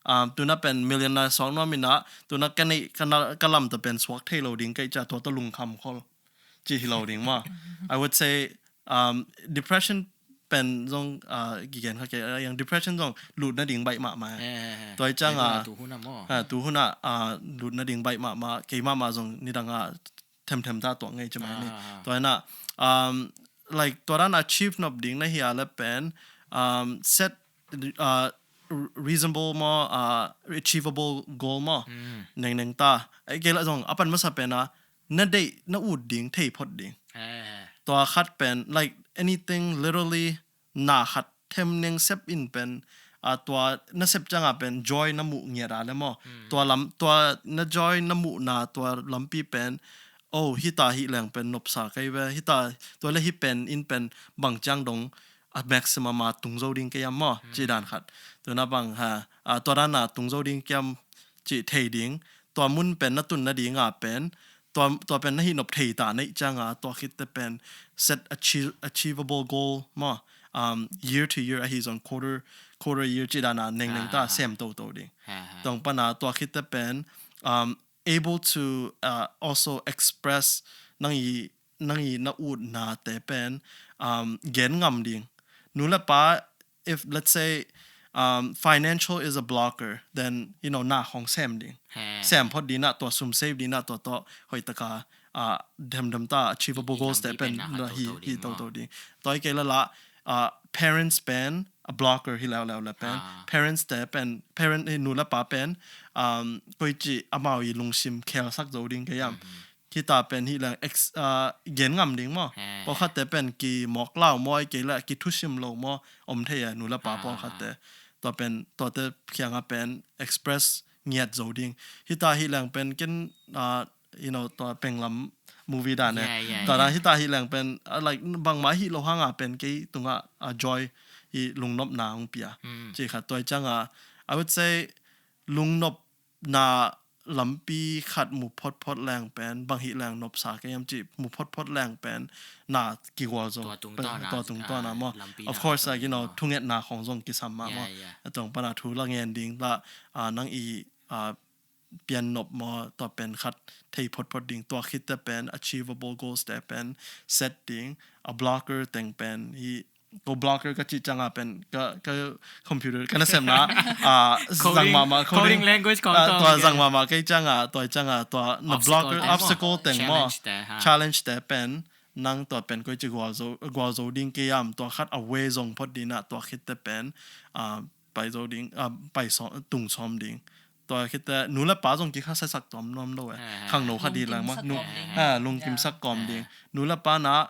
Um, tuna pen millionaire suak nuam ina, tuna ka nei ka, na, ka lam tua pen suak thei lo ding kei ca tua tua lungkham khol ci hi lo ding maw. I would say um, depression pen zong uh, kigen kha ke uh, yang depression zong lut na ding baih mahmah. He, he, he. Tua i ciang a tu hun a maw. Uh, tu hun a uh, lut na ding baih mahmah, kei mahmah zong nidang a themthem ta tuak ngei ci mai ni. Tua ina um, like tua dan achieve nop ding na hi a le pen um, set uh, reasonable maw, uh, achievable goal maw. Nengneng ta. Ai kei la zong a pan masa pen a na deih na ut ding thei phot ding. Tua khat pen like anything literally na khat them neng sep in pen a tua na sep ciang a pen joy na muh ngiat a le maw. Tua lam tua na joy na muh na tua lampi pen oh hita hi leng pen nopsa kei ve, hita tua le hi pen in pen bang ciang dong a maximum a tung zo ding kei am maw ci dan khat. Tuna bang ha a tua dan a tung zo ding kiam ci thei ding. Tua mun pen na tun na ding a pen tua, tua pen na hi nop thei ta neih ciang a tua khit te pen set achieve, achievable goal maw. Um, year to year ahi zong quarter quarter year ci dan a nengneng ta sem toto ding. Tong pan a tua khit te pen um, able to uh, also express nang i nang i na utna te pen um, gen ngam ding. Nu le pa, if let's say um, financial is a blocker, then you know na hong sem ding. Sem phot ding na tua sum save ding na tua to hoi taka uh, dem dem ta achievable goals te pen hi hi to to ding. Toi ke la la uh, parents pen a blocker hi leu leu le pen. Parents te pen parent hi nu le pa pen um, koi ci amau i lungsim khel sak zo ding ke yam. Hita pen hi leng ex, uh, gen ngam ding maw. Pawlkhat te pen ki mawk lau maw, ai kei la ki thusim lo maw om thei a nu le pa pawlkhat te. Tua pen tua te khiang a pen express ngiat zo ding. Hita hi leng pen ken uh, you know, tua penglam movie dan e. Tua dan hita hi leng pen uh, like bangma hi lo hang a pen kei tunga uh, joy hi lungnopna ong pia. Ci khat tua i ciang a I would say lungnopna lampi khat mu photphot leng pen bang hi leng nopsa ke yam ci mu photphot leng pen na kigual zo. Tua tung tawn a maw. Of course, like, you know, thungetna khong zong kisam mah maw. Atong pana thu la ngen ding la nang i pian nop maw, tua pen khat thei photphot ding, tua khit te pen achievable goals te pen set ding, a blocker teng pen hi. Ko blocker ka cih ciang a pen ka, ka computer ka nasepna ah, zang mahmah coding language kong tua zang mahmah kei ciang a, tua ciang a tua na blocker, obstacle teng maw, challenge te pen nang tua pen koi ci gual zo, gual zo ding kei am, tua khat a way zong phot ding a, tua khit te pen ah, pai zo ding ah, pai tung sawm ding. Tua khit te nu le pa zong kikha saisak tuam nuam lo e. Khangno khat hi lang mah, lungkimsak kawm ding. Nu le pa na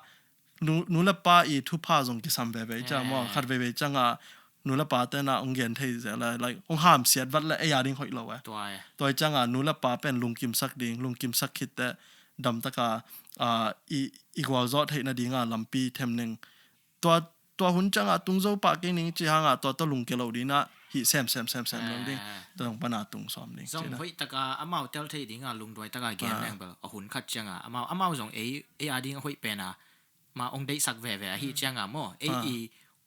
nu le pa i thupha zong kisam veve ciang maw, khat veve ciang a nu le pa te na ong gen thei zia le, like ong hamsiat vat le ei a ding hoih lo e. Tua ciang a nu le pa pen lungkimsak ding, lungkimsak khit te damtaka i gualzawh theih nading a lampi them ning. Tua tua hun ciang a tung zo pah kei ning ci hang a tua tua lungke lo ding a hih sem sem sem sem lo ding. Ah. Tua zong pana tung sawm ding. Zong cina. Hoih taka amau tel thei dinga lungduai taka gen leng bel a hun khat cianga amau amau zong ei ei a ding a hoih pena ma ong deihsak veve ahi cianga maw ei i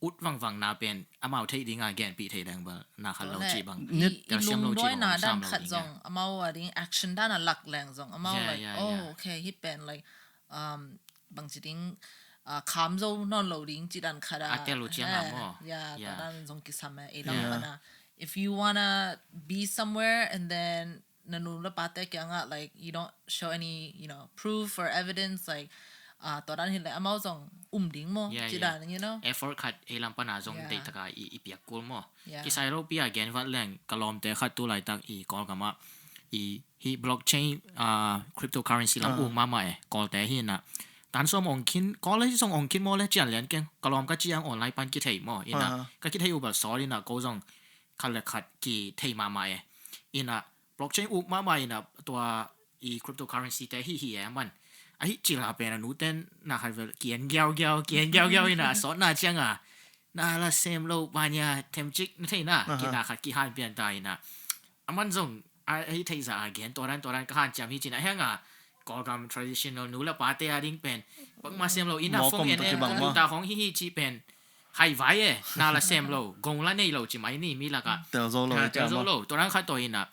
ut vangvang na pen amau thei dinga genpih thei leng bel na khat lo cih bang. I, i lungduai na dan khat zong amau a ding action dan a lak leng zong amau like oh okay hih pen like um bang ci ding uh, kham zo nawn lo ding ci dan khat a. A tel lo cianga maw. Ya, tua dan zong kisam e ei lam pana. If you wanna be somewhere and then na nu le pate kiangah like you don't show any you know proof or evidence like uh, tua dan hileh amau zong um ding maw ci dan you know. Effort khat ei lam pana zong deih taka i, i piak kul maw. Kisai lo pi a gen vat leng ka lawmte khat tu laitak i Kawlgam ah i hi blockchain uh, cryptocurrency lam uk mahmah e Kawlte hi na. Tan sawm ong khin Kawlte hi song ong khin maw le cian lian keng ka lawm ka ciang online pan kithei maw ina ka kithei ubal sawl ina ko zong khat le khat kithei mahmah e. Ina blockchain uk mahmah ina tua i cryptocurrency te hi hi e man. Ahi cila pen a nu ten na khat vel kian giau giau kian giau giau ina a sawt na cianga na la sem lo banya themcik na thei na kina khat kihan pian ta ina. A man zong ahi thei za a gen tua dan tua dan ka han ciam hi cina hianga Kawlgam traditional nu le pate a ding pen bangma sem lo ina fong en en ka nu ta khong hi hi ci pen hai vai e na la sem lo gong la nei lo ci mai ni mi laka tel zo lo tel zo lo tua dan khat to ina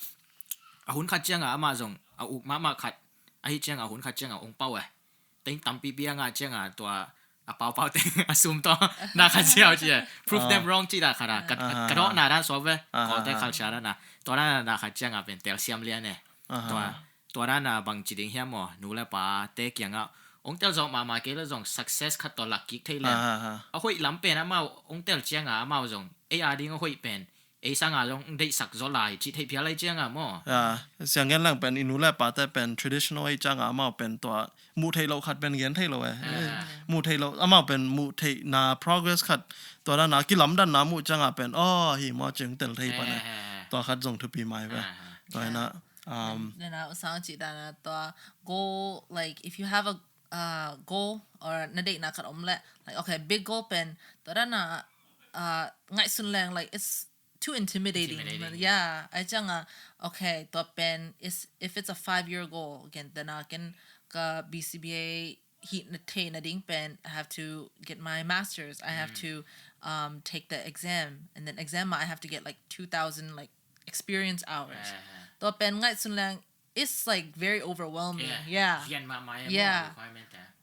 a hun khat cianga ama zong a uk mahmah khat ahi cianga a hun khat cianga ong pau e. Teng tampi pianga cianga tua a paupau teng a sum to na khat ciau ci e prove them wrong ci da khat a ka dawh na dan suak ve Kawlte culture dan a tua dan na khat cianga pen tel siam lian e. Tua tua dan a bang ci ding hiam maw nu le pate kiangah ong tel zawh mahmah kei le zong success khat tawh lak kik thei le a hoih lam pen amau ong tel cianga amau zong ei a ding a hoih pen ei sanga zong deihsak zaw lai ci thei phial lai cianga maw. Siang gen lang pen i nu le pate pen traditional ei cianga amau pen tua muh theih loh khat pen gen thei lo e. Muh theih loh amau pen muh theih na progress khat tua dan a kilamdan na muh cianga pen aw hi maw cing tel thei pan e. Tua khat zong thupi mai ve. Tua hi na um, nana usang ci dana tua goal like if you have a uh, goal or na deihna khat om le like okay big goal pen tua dana uh, ngaihsun leng like it's too intimidating. Intimidating, yeah. I cianga okay tua pen is if it's a five year goal again then I can ka B C B A hih na thei na ding pen I have to get my masters I have to um take the exam and then exam I have to get like two thousand like experience hours. Tua pen ngaihsun leng it's like very overwhelming. Yeah. Yeah.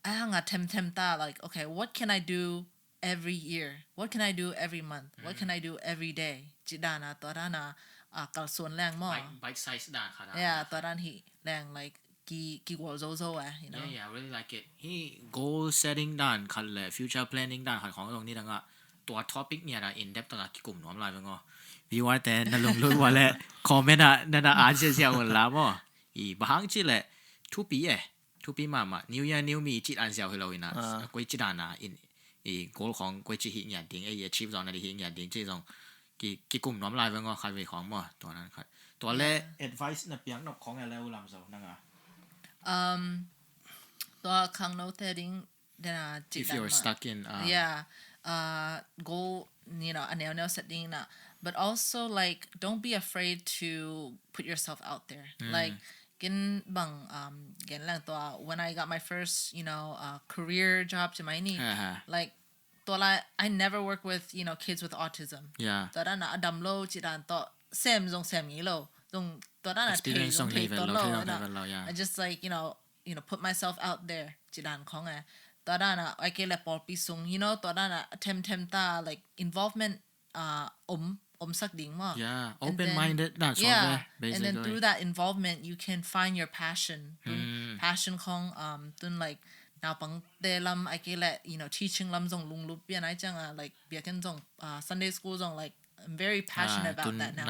Ai hanga them them ta like okay what can I do every year? What can I do every month? What can I do every day? Ci dana tua dana uh, kalsuan leng maw. Bite size dan khat. Yeah, tua dan hi leng like ki ki goal zo zo eh, you know. Yeah, yeah, I really like it. Hi goal setting dan khat le future planning dan khat khong zong ni danga tua topic nia da in depth taka kikum nuam lai veng aw. Viewer te na lunglut ua le comment a na na an sia sia un la maw. I bahang ci le thupi eh. Thupi mahmah new year new me cih an ziau hi lo ina koi ci dana in i goal khong koi ci hi ngiat ding ei achieve zong na di hi ngiat ding ci zong ki kikum nuam lai veng aw khat vei khong maw tua nan khat tua le advice na piak nop khong e le u lam zo nanga. Um, tua khang no te ding dena ci if you're stuck in uh, yeah uh goal you know a neo neo set ding na but also like don't be afraid to put yourself out there. Like kin bang um gen lang tua when I got my first you know uh, career job ci mai ni like tua lai I never work with you know kids with autism. Yeah. Tua dan a dam lo ci dan tua sem zong sem ngi lo zong tua dan a experience zong thei vel lo thei lo. I just like you know you know put myself out there ci dan khong eh. Tua dan a ai ke le pawlpi sung you know tua dan a them them ta like involvement uh, om om sak ding maw. Yeah, open minded dan sawt ve basically. And then through that involvement you can find your passion. Tun passion khong um tun like naupang te lam ai ke le you know teaching lam zong lunglup pian ai cianga like biakin zong uh, Sunday school zong like I'm very passionate about that now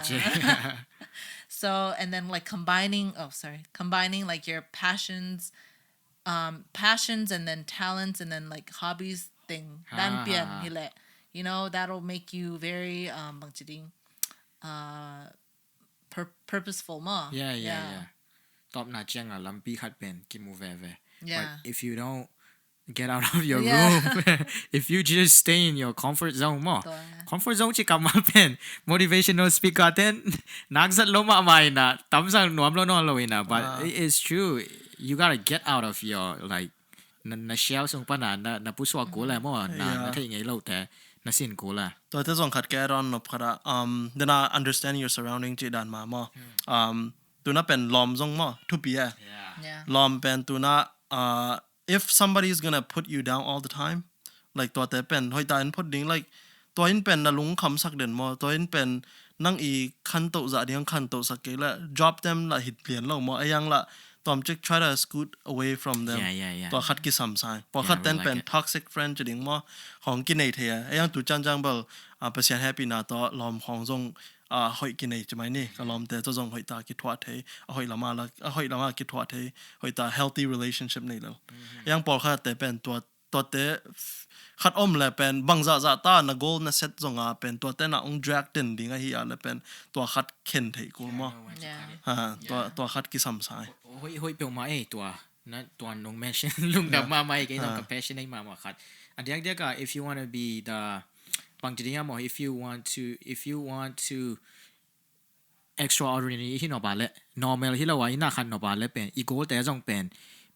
too. Yeah. So and then like combining oh sorry combining like your passions um passions and then talents and then like hobbies thing dan pian hi le you know that'll make you very um bang ci ding uh pur- purposeful maw. Yeah, yeah, yeah. Top na cianga lampi khat pen kimu veve. Yeah. But if you don't Get out of your room. If you just stay in your comfort zone maw. Comfort zone ci kammal pen motivational speaker ten nakzat lo mahmah inah, tamsang nuam lo nawn lo inah, but it is true. You gotta get out of your, like, na, na shell sung pana na, na pusuak kul e maw, na, na theih ngei lote na sin kul e. Tuate zong khat ka add on nop khat ah, um, dena understanding your surrounding cih dan mah maw. Um, tuna pen lawm zong maw thupi e. Lawm pen tuna, uh, if somebody is gonna put you down all the time, like, tuate pen hoihta in phot ding, like, tua in pen na lungkhamsak den maw, tua in pen nang i khantoh zah ding khantohsak kei le, drop them lah hi lian lo maw, a yang lah tuam cik try to scoot away from them. Tua khat kisam sai. Pawlkhat ten pen toxic friend ci ding maw, hong kinei thei a. A yang tu ciangciang bel, ah, Pasian hehpihna tawh lawm khawng zong, ah, hoih kinei ci mai ni. Ka lawmte tawh zong hoihta kithuah thei, a hoih lama la, a hoih lama kithuah thei, hoihta healthy relationship nei lo. A yang pawlkhat te pen tua, tuate khat om le pen bangzahzah ta na goal na set zonga pen tuate na ong drag den ding ahi a le pen tua khat khen thei kul maw. Ha, tua, tua khat kisam sai. Hoih, hoih peuhmah ei tua. Na tuan nong mention lungdam mahmah ei, kei zong ka passion ei mahmah khat. A diakdiak a, if you wanna be the, bang ci ding a maw, if you want to, if you want to extraordinary hi nop a le, normal hi lo a i na khat nop a le pen i goal te zong pen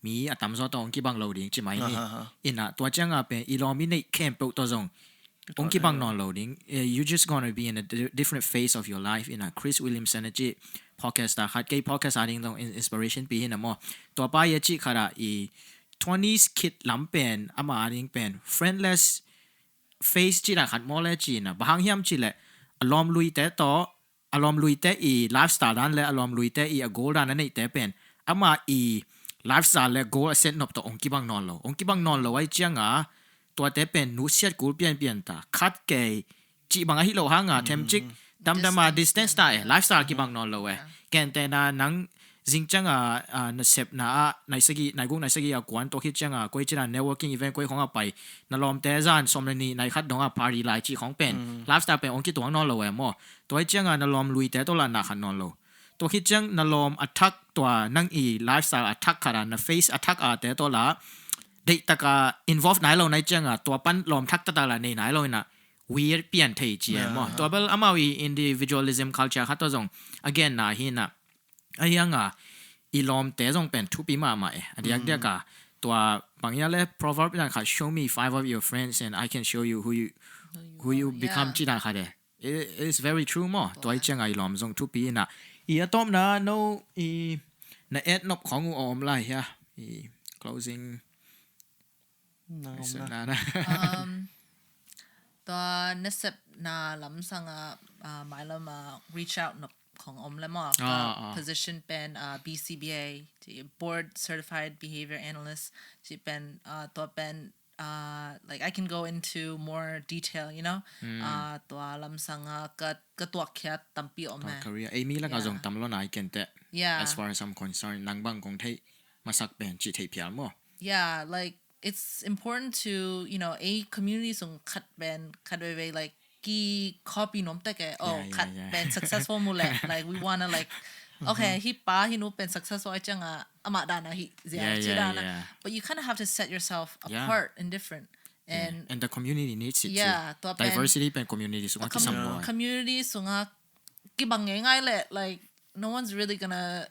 mi a tamzaw tawh hong kibang lo ding ci mai ni. Inah tua cianga pen i lawm i neih khempeuh tawh zong hong kibang nawn lo ding. Eh, you just gonna be in a di-, different phase of your life. Inah Chris Williamson a ci podcast a khat, kei podcast a ding zong in-, inspiration pi hi na maw. Tua pa i a cih khat ah i twenties kid lam pen ama a ding pen friendless phase ci na khat maw le ci na. Bang hang hiam ci le a lawm luite tawh, a lawm luite i lifestyle dan le a lawm luite i a goal dan a neihte pen ama i lifestyle le goal a set nop tawh hong kibang nawn lo. Hong kibang nawn lo ai cianga tuate pen nusiat kul pianpian ta. Khat kei cih bang ahi lo hanga themcik damdam a distance ta e, lifestyle kibang nawn lo e. Kentena nang zing cianga, ah, nasepna ah nai sagih, nai guk nai sagih a kuan tua khit cianga koi cina networking event koi khong a pai, na lawmte zan sawm le nih nai khat dong a party lai cih khong pen lifestyle pen hong kituang nawn lo e maw. Tua hi cianga na lawm luite tawh lah na khat nawn lo. Tua khit ciang na lawm a thak, tua nang i lifestyle a thak khat a, na phase a thak a te tawh lah deihtaka involve nai lo nai cianga tua pan lawm thak taktak lah nei nai lo inah weird pian thei ci e maw. Tua bel amau i individualism culture khat tawh zong a genna hi inah. A hianga i lawmte zong pen thupi mahmah e. A diakdiaka tua bang hia le proverb dan khat, "Show me five of your friends and I can show you who you, who you become," ci dan khat e. It, it's very true maw. Tua hi cianga i lawm zong thupi inah. I a tawpna no i na et nop khong uh a om lai hia? I closing. Na om na. Um, tua nasepna lamsanga, ah, mailam a reach out nop khong om le maw. Ka position pen, ah, B C B A, board certified behavior analyst. Ci pen, ah, tua pen, uh, like, I can go into more detail, you know? Uh, tua lamsanga ka, ka tuakkhiat tampi om e. Career. Ei mi laka zong tam lo nai kente. As far as I'm concerned, nang bang kong theih masak pen ci theih phial maw. Yeah, like, it's important to, you know, ei community sung khat pen, khat veve, like, ki copy nom tek e. Oh, khat pen successful mu le. Like, we wanna, like, okay, hi pa hi nu pen successful ai cianga amah dana hi zia ci dana. But you kind of have to set yourself apart and different. And the community needs it too. Diversity pen community sunga kisam lo. Community sunga kibang ngei ngai le, like, no one's really gonna,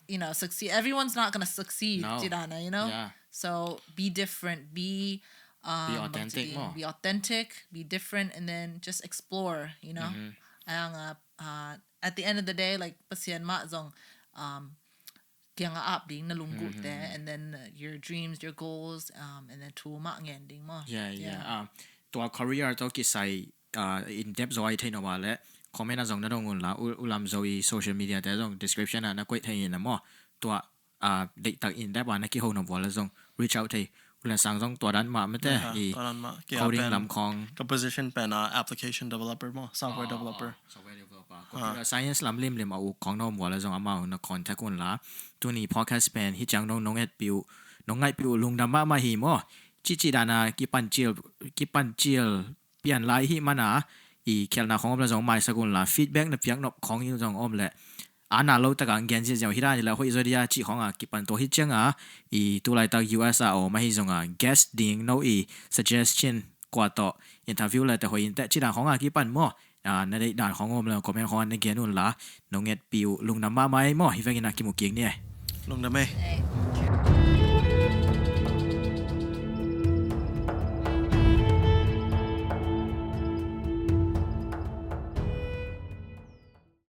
you know, succeed. Everyone's not gonna succeed ci dana, you know? So be different, be, um, be authentic, be authentic, be different, and then just explore, you know? Ayanga, uh, at the end of the day, like, Pasian mah zong, um, kianga ap ding na lunggulhte, and then, uh, your dreams, your goals, um, and then thu mah ngen ding maw. Yeah, yeah. Um, tua career tawh kisai, uh, in depth zaw ai thei nop a le comment a zong na dong un la, u, u lam zo i social media te zong description a na koih thei in a maw. Tua, uh, deihtak in depth a na kiho nop a le zong reach out thei. U Lian Sang zong tua dan mah mate i coding lam khong. Ka position pen, uh, application developer maw, software developer. Software developer. Computer science lam limlim a uk khong na om a le zong amau na contact un la. Tuni podcast pen hi ciang nong, nong etpih uh, nong ngaihpih uh lungdam mahmah hi maw. Cici dana kipancil, kipancil pian lai hi mana i khialhna khong om le zong maisak un la. Feedback na piak nop khong hi zong om le a na lo taka gen ziahziah hi dan hi la, hoih zaw dia cih khawng a kipan tua hi ciang a, i tu laitak U S a om ahi zong a guest ding no i suggestion kua tawh interview le te hoih in teh cih dan khawng a kipan maw, a, na deih dan khawng om le comment khawng a na gen un la, no ngetpih uh. Lungdam mahmah ei maw, hi vengin a kimu kik ni ei. Lungdam ei.